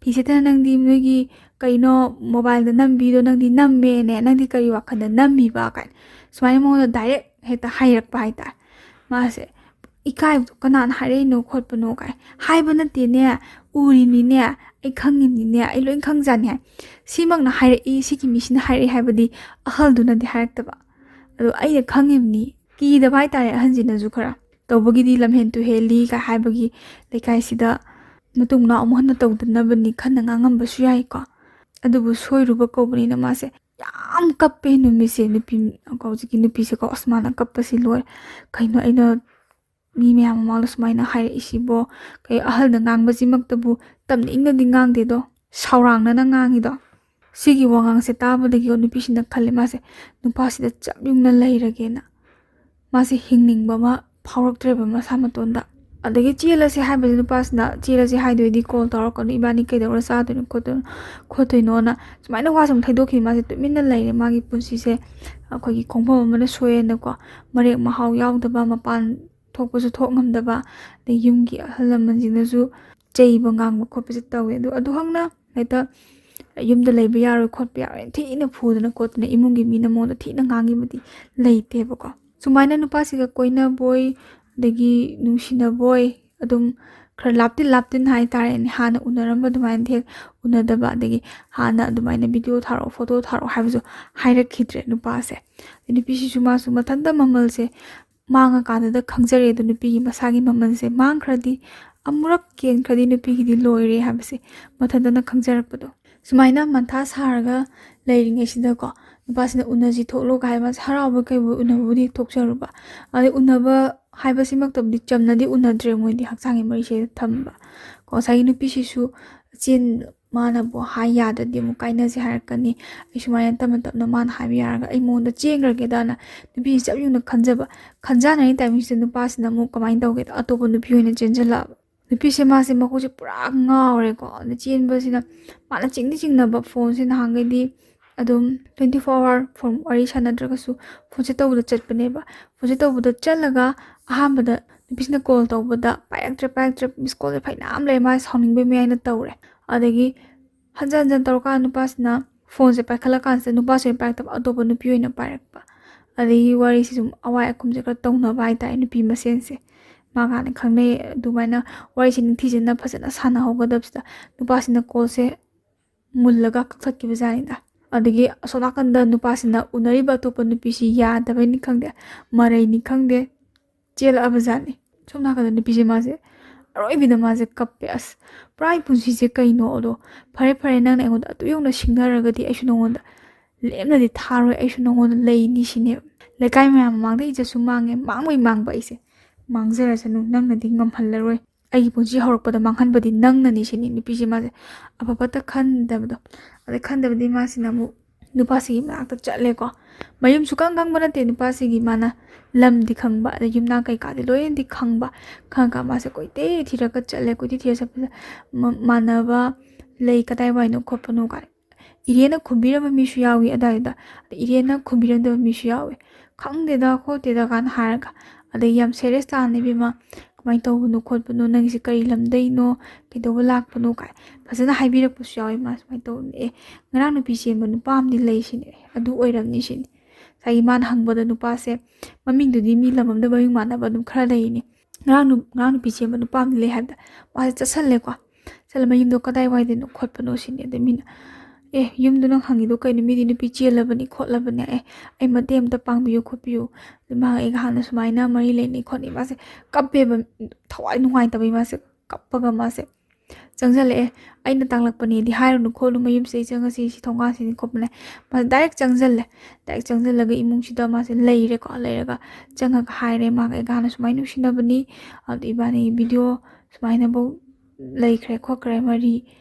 ꯐꯤ ꯁꯦꯠꯇꯅ ꯅꯪꯗꯤ ꯅꯣꯏꯒꯤ ꯀꯩꯅꯣ ꯃꯣꯕꯥꯏꯜꯗ ꯅꯝꯕꯤꯗꯣ ꯅꯪꯗꯤ ꯅꯝꯃꯦꯅꯦ, ꯅꯪꯗꯤ ꯀꯔꯤ ꯋꯥꯈꯜꯗ ꯅꯝꯃꯤꯕ?" ꯀꯥꯏꯅ ꯁꯨꯃꯥꯏꯅ ꯃꯉꯣꯟꯗ ꯗꯥꯏꯔꯦꯛ ꯍꯦꯛꯇ ꯍꯥꯏꯔꯛꯄ ꯍꯥꯏꯇꯥꯔꯦ꯫ ꯃꯥꯁꯦ ꯏꯀꯥꯏꯕꯗꯣ, "ꯀꯅꯥꯅ ꯍꯥꯏꯔꯛꯏꯅꯣ ꯈꯣꯠꯄꯅꯣ?" ꯀꯥꯏ꯫ "ꯍꯥꯏꯕ ꯅꯠꯇꯦꯅꯦ, ꯎꯔꯤꯅꯤꯅꯦ, ꯑꯩ ꯈꯪꯉꯤꯅꯤꯅꯦ, ꯑꯩ ꯂꯣꯏ ꯈꯪꯖꯥꯅꯤ" ꯍꯥꯏ꯫ "ꯁꯤꯃꯛꯅ ꯍꯥꯏꯔꯛꯏ, ꯁꯤꯒꯤ ꯃꯤꯁꯤꯅ ꯍꯥꯏꯔꯛꯏ" ꯍꯥꯏꯕꯗꯤ ꯑꯍꯜꯗꯨꯅꯗꯤ ꯍꯥꯏꯔꯛꯇꯕ꯫ ꯑꯗꯣ ꯑꯩꯅ ꯈꯪꯉꯤꯕꯅꯤ, ꯀꯤꯗꯕ ꯍꯥꯏꯇꯥꯔꯦ ꯑꯍꯟꯁꯤꯅꯁꯨ ꯈꯔ꯫ ꯇꯧꯕꯒꯤꯗꯤ ꯂꯝꯍꯦꯟ ꯇꯨꯍꯦꯜꯂꯤ ꯀꯥꯏ ꯍꯥꯏꯕꯒꯤ ꯂꯩꯀꯥꯏꯁꯤꯗ ꯃꯇꯨꯡ ꯃꯅꯥꯎ ꯑꯃꯨꯛ ꯍꯟꯅ ꯇꯧꯗꯅꯕꯅꯤ ꯈꯟꯅ ꯉꯥꯡꯉꯝꯕꯁꯨ ꯌꯥꯏꯀꯣ꯫ ꯑꯗꯨꯕꯨ ꯁꯣꯏꯔꯨꯕ ꯀꯧꯕꯅꯤꯅ ꯃꯥꯁꯦ ꯌꯥꯝ ꯀꯞꯄꯦ ꯅꯨꯃꯤꯠꯁꯦ꯫ ꯅꯨꯄꯤ, ꯍꯧꯖꯤꯛꯀꯤ ꯅꯨꯄꯤꯁꯦꯀꯣ, ꯑꯁ, ꯃꯥꯅ ꯀꯞꯄꯁꯤ ꯂꯣꯏꯔꯦ꯫ "ꯀꯩꯅꯣ, ꯑꯩꯅ ꯃꯤ ꯃꯌꯥꯝ ꯃꯃꯥꯡꯗ ꯁꯨꯃꯥꯏꯅ ꯍꯥꯏꯔꯛꯏꯁꯤꯕꯣ? ꯀꯩ, ꯑꯍꯜꯅ ꯉꯥꯡꯕꯁꯤꯃꯛꯇꯕꯨ ꯇꯞꯅ ꯏꯪꯅꯗꯤ ꯉꯥꯡꯗꯦꯗꯣ, ꯁꯥꯎꯔꯥꯡꯅꯅ ꯉꯥꯡꯉꯤꯗꯣ?" ꯁꯤꯒꯤ ꯋꯥꯉꯥꯡꯁꯦ ꯇꯥꯕꯗꯒꯤ ꯅꯨꯄꯤꯁꯤꯅ ꯈꯜꯂꯦ, ꯃꯥꯁꯦ ꯅꯨꯄꯥꯁꯤꯗ ꯆꯞ ꯌꯨꯡꯅ ꯂꯩꯔꯒꯦꯅ꯫ ꯃꯥꯁꯦ ꯍꯤꯡꯅꯤꯡꯕ ꯑꯃ ꯐꯥꯎꯔꯛꯇ꯭ꯔꯦꯕ ꯃꯁꯥ ꯃꯇꯣꯟꯗ꯫ ꯑꯗꯒꯤ ꯆꯦꯜꯂꯁꯦ ꯍꯥꯏꯕꯁꯦ ꯅꯨꯄꯥꯁꯤꯅ, "ꯆꯦꯜꯂꯁꯦ ꯍꯥꯏꯗꯣꯏꯗꯤ ꯀꯣꯜ ꯇꯧꯔꯛꯀꯅꯨ, ꯏꯕꯥꯅꯤ ꯀꯩꯗꯧꯔ ꯆꯥꯗꯣꯏꯅꯣ ꯈꯣꯠꯇꯣꯏꯅꯣ ꯈꯣꯠꯇꯣꯏꯅꯣꯅ" ꯁꯨꯃꯥꯏꯅ ꯋꯥ ꯁꯨꯝ ꯊꯩꯗꯣꯛꯈꯤꯕ꯫ ꯃꯥꯁꯦ ꯇꯨꯃꯤꯟꯅ ꯂꯩꯔꯦ꯫ ꯃꯥꯒꯤ ꯄꯨꯟꯁꯤꯁꯦ ꯑꯩꯈꯣꯏꯒꯤ ꯈꯣꯡꯐꯝ ꯑꯃꯗ ꯁꯣꯛꯑꯦꯅꯀꯣ, ꯃꯔꯦꯛ ꯃꯍꯥꯎ ꯌꯥꯎꯗꯕ, ꯃꯄꯥꯟ ꯊꯣꯛꯄꯁꯨ ꯊꯣꯛ ꯉꯝꯗꯕ, ꯑꯗꯩ ꯌꯨꯝꯒꯤ ꯑꯍꯜ ꯂꯃꯟꯁꯤꯡꯅꯁꯨ ꯆꯩꯕ ꯉꯥꯡꯕ ꯈꯣꯠꯄꯁꯦ ꯇꯧꯋꯦ꯫ ꯑꯗꯨ ꯑꯗꯨꯍꯛꯅ ꯍꯦꯛꯇ ꯌꯨꯝꯗ ꯂꯩꯕ ꯌꯥꯔꯣꯏ ꯈꯣꯠꯄ ꯌꯥꯔꯣꯏ ꯊꯤꯅ ꯐꯨꯗꯅ ꯈꯣꯠꯇꯅ ꯏꯃꯨꯡꯒꯤ ꯃꯤꯅ ꯃꯉꯣꯟꯗ ꯊꯤꯅ ꯉꯥꯡꯈꯤꯕꯗꯤ ꯂꯩꯇꯦꯕꯀꯣ꯫ ꯁꯨꯃꯥꯏꯅ ꯅꯨꯄꯥꯁꯤꯒ ꯀꯣꯏꯅꯕꯣꯏ, ꯑꯗꯒꯤ ꯅꯨꯡꯁꯤꯅꯕꯣꯏ, ꯑꯗꯨꯝ ꯈꯔ ꯂꯥꯞꯇꯤꯟ ꯂꯥꯞꯇꯤꯟ ꯍꯥꯏꯇꯥꯔꯦꯅꯦ, ꯍꯥꯟꯅ ꯎꯅꯔꯝꯕ ꯑꯗꯨꯃꯥꯏꯅꯗꯤ ꯍꯦꯛ ꯎꯅꯗꯕ, ꯑꯗꯒꯤ ꯍꯥꯟꯅ ꯑꯗꯨꯃꯥꯏꯅ ꯚꯤꯗꯤꯑꯣ ꯊꯥꯔꯛꯑꯣ, ꯐꯣꯇꯣ ꯊꯥꯔꯛꯑꯣ ꯍꯥꯏꯕꯁꯨ ꯍꯥꯏꯔꯛꯈꯤꯗ꯭ꯔꯦ ꯅꯨꯄꯥꯁꯦ꯫ ꯅꯨꯄꯤꯁꯤꯁꯨ ꯃꯥꯁꯨ ꯃꯊꯟꯇ ꯃꯃꯜꯁꯦ ꯃꯥꯡꯉꯀꯥꯟꯗꯗ ꯈꯪꯖꯔꯦ ꯑꯗꯣ ꯅꯨꯄꯤꯒꯤ ꯃꯁꯥꯒꯤ ꯃꯃꯜꯁꯦ ꯃꯥꯡꯈ꯭ꯔꯗꯤ, ꯑꯃꯨꯔꯛ ꯀꯦꯟꯈ꯭ꯔꯗꯤ ꯅꯨꯄꯤꯒꯤꯗꯤ ꯂꯣꯏꯔꯦ ꯍꯥꯏꯕꯁꯦ ꯃꯊꯟꯇꯅ ꯈꯪꯖꯔꯛꯄꯗꯣ꯫ ꯁꯨꯃꯥꯏꯅ ꯃꯊꯥ ꯁꯥꯔꯒ ꯂꯩꯔꯤꯉꯩꯁꯤꯗꯀꯣ, ꯅꯨꯄꯥꯁꯤꯅ "ꯎꯅꯁꯤ ꯊꯣꯛꯂꯣ" ꯀꯥꯏ, ꯃꯥꯁꯦ ꯍꯔꯥꯎꯕ ꯀꯩꯕꯨ ꯎꯅꯕꯕꯨꯗꯤ ꯊꯣꯛꯆꯔꯨꯕ꯫ ꯑꯗꯩ ꯎꯅꯕ ꯍꯥꯏꯕꯁꯤꯃꯛꯇꯕꯨꯗꯤ ꯆꯝꯅꯗꯤ ꯎꯅꯗ꯭ꯔꯦ, ꯃꯣꯏꯗꯤ ꯍꯛꯆꯥꯡꯒꯤ ꯃꯔꯤꯁꯦ ꯊꯝꯕ꯫ ꯀꯣ, ꯉꯁꯥꯏꯒꯤ ꯅꯨꯄꯤꯁꯤꯁꯨ ꯆꯦꯟ-, ꯃꯥꯅꯕꯨ ꯍꯥꯏ ꯌꯥꯗ꯭ꯔꯗꯤ ꯑꯃꯨꯛ ꯀꯥꯏꯅꯁꯦ ꯍꯥꯏꯔꯛꯀꯅꯤ꯫ ꯑꯩ ꯁꯨꯃꯥꯏꯅ ꯇꯞꯅ ꯇꯞꯅ ꯃꯥꯅ ꯍꯥꯏꯕ ꯌꯥꯔꯒ ꯑꯩ ꯃꯉꯣꯟꯗ ꯆꯦꯟꯈ꯭ꯔꯒꯦꯗꯅ ꯅꯨꯄꯤꯁꯤ ꯆꯞ ꯌꯨꯡꯅ ꯈꯟꯖꯕ꯫ ꯈꯟꯖꯥꯟꯅꯔꯤ ꯇꯥꯏꯃꯤꯡꯁꯤꯗ ꯅꯨꯄꯥꯁꯤꯅ ꯑꯃꯨꯛ ꯀꯃꯥꯏꯅ ꯇꯧꯒꯦꯗ, ꯑꯇꯣꯞꯄ ꯅꯨꯄꯤ ꯑꯣꯏꯅ ꯆꯦꯟꯁꯤꯜꯂꯛꯑꯕ꯫ ꯅꯨꯄꯤꯁꯦ ꯃꯥꯁꯦ ꯃꯀꯣꯛꯁꯦ ꯄꯨꯔꯥ ꯉꯥꯎꯔꯦꯀꯣ꯫ ꯑꯗ ꯆꯦꯟꯕꯁꯤꯅ ꯃꯥꯅ ꯆꯤꯡꯗꯤ ꯆꯤꯡꯅꯕ, ꯐꯣꯟꯁꯦ ꯅꯍꯥꯟꯈꯩꯗꯤ ꯑꯗꯨꯝ twenty four hour ꯐꯣꯟ ꯋꯥꯔꯤ ꯁꯥꯟꯅꯗ꯭ꯔꯒꯁꯨ ꯐꯣꯟꯁꯦ ꯇꯧꯕꯗ ꯆꯠꯄꯅꯦꯕ꯫ ꯐꯣꯟꯁꯦ ꯇꯧꯕꯗ ꯆꯠꯂꯒ ꯑꯍꯥꯟꯕꯗ ꯅꯨꯄꯤꯁꯤꯅ ꯀꯣꯜ ꯇꯧꯕꯗ ꯄꯥꯏꯔꯛꯇ꯭ꯔꯦ, ꯄꯥꯏꯔꯛꯇ꯭ꯔꯦ, ꯃꯤꯁ ꯀꯣꯜꯁꯦ ꯐꯩꯅꯥꯝ ꯂꯩ, ꯃꯥꯁꯦ ꯁꯥꯎꯅꯤꯡꯕꯩ ꯃꯌꯥꯏꯅ ꯇꯧꯔꯦ꯫ ꯑꯗꯒꯤ ꯍꯟꯖꯟ ꯍꯟꯖꯟ ꯇꯧꯔꯀꯥꯟꯗ ꯅꯨꯄꯥꯁꯤꯅ ꯐꯣꯟꯁꯦ ꯄꯥꯏꯈꯠꯂꯀꯥꯟꯁꯤꯗ ꯅꯨꯄꯥꯁꯦ ꯑꯣꯏꯅ ꯄꯥꯏꯔꯛꯇꯕ, ꯑꯇꯣꯞꯄ ꯅꯨꯄꯤ ꯑꯣꯏꯅ ꯄꯥꯏꯔꯛꯄ꯫ ꯑꯗꯒꯤ ꯋꯥꯔꯤꯁꯤ ꯁꯨꯝ ꯑꯋꯥꯏ ꯑꯈꯨꯝꯁꯦ ꯈꯔ ꯇꯧꯅꯕ ꯍꯥꯏꯇꯥꯔꯦ ꯅꯨꯄꯤ ꯃꯁꯦꯟꯁꯦ꯫ ꯃꯥꯒ ꯍꯥꯟꯅ ꯈꯪꯅꯩ꯫ ꯑꯗꯨꯃꯥꯏꯅ ꯋꯥꯔꯤꯁꯦ ꯅꯤꯡꯊꯤꯖꯅ ꯐꯖꯅ ꯁꯥꯟꯅꯍꯧꯒꯗꯕꯁꯤꯗ ꯅꯨꯄꯥꯁꯤꯅ ꯀꯣꯜꯁꯦ ꯃꯨꯜꯂꯒ ꯀꯛꯊꯠꯈꯤꯕꯖꯥꯠꯅꯤꯗ꯫ ꯑꯗꯒꯤ ꯑꯁꯣꯝ ꯅꯥꯀꯟꯗ ꯅꯨꯄꯥꯁꯤꯅ ꯎꯅꯔꯤꯕ ꯑꯇꯣꯞꯄ ꯅꯨꯄꯤꯁꯤ ꯌꯥꯗꯕꯩꯅꯤ ꯈꯪꯗꯦ, ꯃꯔꯩꯅꯤ ꯈꯪꯗꯦ, ꯆꯦꯜꯂꯛꯑꯕꯖꯥꯠꯅꯤ꯫ ꯁꯣꯝ ꯅꯥꯀꯟꯗ ꯅꯨꯄꯤꯁꯦ ꯃꯥꯁꯦ ꯑꯔꯣꯏꯕꯤꯗ ꯃꯥꯁꯦ ꯀꯞꯄꯦ꯫ "ꯑꯁ, ꯄꯨꯔꯥ ꯑꯩ ꯄꯨꯟꯁꯤꯁꯦ ꯀꯩꯅꯣ? ꯑꯗꯣ ꯐꯔꯦ, ꯐꯔꯦ, ꯅꯪꯅ ꯑꯩꯉꯣꯟꯗ ꯑꯗꯨ ꯌꯧꯅ ꯁꯤꯡꯅꯔꯒꯗꯤ ꯑꯩꯁꯨ ꯅꯉꯣꯟꯗ ꯂꯦꯝꯅꯗꯤ ꯊꯥꯔꯣꯏ, ꯑꯩꯁꯨ ꯅꯉꯣꯟꯗ ꯂꯩꯅꯤ" ꯁꯤꯅꯦꯕ꯫ ꯂꯩꯀꯥꯏ ꯃꯌꯥꯝ ꯃꯃꯥꯡꯗ ꯏꯖꯠꯁꯨ ꯃꯥꯡꯉꯦ, ꯃꯥꯡꯕꯩ ꯃꯥꯡꯕ ꯑꯩꯁꯦ꯫ "ꯃꯥꯡꯖꯔꯁꯅꯨ, ꯅꯪꯅꯗꯤ ꯉꯝꯍꯜꯂꯔꯣꯏ꯫ ꯑꯩꯒꯤ ꯄꯨꯟꯁꯤ ꯍꯧꯔꯛꯄꯗ ꯃꯥꯡꯍꯟꯕꯗꯤ ꯅꯪꯅꯅꯤ" ꯁꯤꯅꯤ ꯅꯨꯄꯤꯁꯦ ꯃꯥꯁꯦ ꯑꯐ ꯐꯠꯇ ꯈꯟꯗꯕꯗꯣ꯫ ꯑꯗꯩ ꯈꯟꯗꯕꯗꯤ ꯃꯥꯁꯤꯅ ꯑꯃꯨꯛ ꯅꯨꯄꯥꯁꯤꯒꯤ ꯃꯅꯥꯛꯇ ꯆꯠꯂꯦꯀꯣ꯫ ꯃꯌꯨꯝ ꯁꯨꯛꯈꯪ ꯈꯪꯕ ꯅꯠꯇꯦ ꯅꯨꯄꯥꯁꯤꯒꯤ꯫ ꯃꯥꯅ ꯂꯝꯗꯤ ꯈꯪꯕ, ꯑꯗꯩ ꯌꯨꯝꯅꯥꯛ ꯀꯩꯀꯥꯗꯤ ꯂꯣꯏꯅꯗꯤ ꯈꯪꯕ꯫ ꯈꯪꯉꯒ ꯃꯥꯁꯦ ꯀꯣꯏꯇꯤ ꯊꯤꯔꯒ ꯆꯠꯂꯦ꯫ ꯀꯣꯏꯇꯤ ꯊꯤꯔ ꯆꯠꯄꯗ ꯃ-, ꯃꯥꯟꯅꯕ ꯂꯩ ꯀꯗꯥꯏꯋꯥꯏꯅꯣ ꯈꯣꯠꯄꯅꯣ ꯀꯥꯏꯅ ꯏꯔꯦꯟꯅ ꯈꯨꯝꯕꯤꯔꯝꯕ ꯃꯤꯁꯨ ꯌꯥꯎꯏ ꯑꯗꯥꯏꯗꯨꯗ꯫ ꯑꯗꯩ ꯏꯔꯦꯟꯅ ꯈꯨꯝꯕꯤꯔꯝꯗꯕ ꯃꯤꯁꯨ ꯌꯥꯎꯏ꯫ "ꯈꯪꯗꯦꯗ ꯈꯣꯠꯇꯦꯗ" ꯀꯥꯏꯅ ꯍꯥꯏꯔꯒ꯫ ꯑꯗꯩ ꯌꯥꯝ serious ꯇꯥꯅ, "ꯏꯕꯦꯝꯃ, ꯀꯃꯥꯏꯅ ꯇꯧꯕꯅꯣ ꯈꯣꯠꯄꯅꯣ, ꯅꯪꯒꯤꯁꯦ ꯀꯔꯤ ꯂꯝꯗꯩꯅꯣ, ꯀꯩꯗꯧꯕ ꯂꯥꯛꯄꯅꯣ?" ꯀꯥꯏ ꯐꯖꯅ ꯍꯥꯏꯕꯤꯔꯛꯄꯁꯨ ꯌꯥꯎꯏ꯫ ꯃꯥ ꯁꯨꯃꯥꯏꯅ ꯇꯧꯕꯅꯦ, "ꯑꯦ, ꯉꯔꯥꯡ ꯅꯨꯄꯤ ꯆꯦꯟꯕ ꯅꯨꯄꯥ ꯑꯃꯗꯤ ꯂꯩ" ꯁꯤꯅꯦ꯫ "ꯑꯗꯨ ꯑꯣꯏꯔꯝꯅꯤ" ꯁꯤꯅꯤ꯫ ꯉꯁꯥꯏꯒꯤ ꯃꯥꯅ ꯍꯪꯕꯗ ꯅꯨꯄꯥꯁꯦ ꯃꯃꯤꯡꯗꯨꯗꯤ ꯃꯤ ꯂꯝ ꯑꯃꯗ ꯃꯃꯤꯡ ꯃꯥꯟꯅꯕ ꯑꯗꯨꯝ ꯈꯔ ꯂꯩꯅꯦ꯫ ꯉꯔꯥꯡ ꯅꯨ-, ꯉꯔꯥꯡ ꯅꯨꯄꯤ ꯆꯦꯟꯕ ꯅꯨꯄꯥ ꯑꯃꯗꯤ ꯂꯩ ꯍꯥꯏꯕꯗ ꯃꯥꯁꯦ ꯆꯠꯁꯜꯂꯦꯀꯣ꯫ ꯆꯠꯂ ꯃꯌꯨꯝꯗꯣ ꯀꯗꯥꯏꯋꯥꯏꯗꯅꯣ ꯈꯣꯠꯄꯅꯣ ꯁꯤꯅꯤ꯫ ꯑꯗꯩ ꯃꯤꯅ, "ꯑꯦ, ꯌꯨꯝꯗꯣ ꯅꯪ ꯍꯪꯉꯤꯗꯣ ꯀꯩꯅꯣ? ꯃꯤꯗꯤ ꯅꯨꯄꯤ ꯆꯦꯜꯂꯕꯅꯤ ꯈꯣꯠꯂꯕꯅꯤ꯫ ꯑꯦ, ꯑꯩ ꯃꯇꯦꯡ ꯑꯝꯇ ꯄꯥꯡꯕꯤꯌꯨ ꯈꯣꯠꯄꯤꯌꯨ꯫ ꯑꯗꯩ ꯃꯥꯒ ꯑꯩꯒ ꯍꯥꯟꯅ ꯁꯨꯃꯥꯏꯅ ꯃꯔꯤ ꯂꯩꯅꯩ ꯈꯣꯠꯅꯩ"꯫ ꯃꯥꯁꯦ ꯀꯞꯄꯦꯕ, ꯊꯋꯥꯏ ꯅꯨꯡꯉꯥꯏꯇꯕꯩ ꯃꯥꯁꯦ ꯀꯞꯄꯒ ꯃꯥꯁꯦ ꯆꯪꯁꯤꯜꯂꯛꯑꯦ꯫ "ꯑꯩꯅ ꯇꯥꯛꯂꯛꯄꯅꯦꯗꯤ ꯍꯥꯏꯔꯨꯅꯨ ꯈꯣꯠꯂꯨ, ꯃꯌꯨꯝꯁꯤꯗꯩ ꯆꯪꯉꯁꯤ, ꯁꯤ ꯊꯣꯡꯒꯥꯟꯁꯤꯅꯤ" ꯈꯣꯠꯄꯅꯦ꯫ ꯃꯥꯁꯦ direct ꯆꯪꯁꯤꯜꯂꯦ꯫ Direct ꯆꯪꯁꯤꯜꯂꯒ ꯏꯃꯨꯡꯁꯤꯗ ꯃꯥꯁꯦ ꯂꯩꯔꯦꯀꯣ꯫ ꯂꯩꯔꯒ ꯆꯪꯉꯒ ꯍꯥꯏꯔꯦ, "ꯃꯥꯒ ꯑꯩꯒ ꯍꯥꯟꯅ ꯁꯨꯃꯥꯏꯅ ꯅꯨꯡꯁꯤꯅꯕꯅꯤ, ꯑꯗꯨ ꯏꯕꯥꯅꯤ video ꯁꯨꯃꯥꯏꯅꯐꯧ ꯂꯩꯈ꯭ꯔꯦ ꯈꯣꯠꯈ꯭ꯔꯦ, ꯃꯔꯤ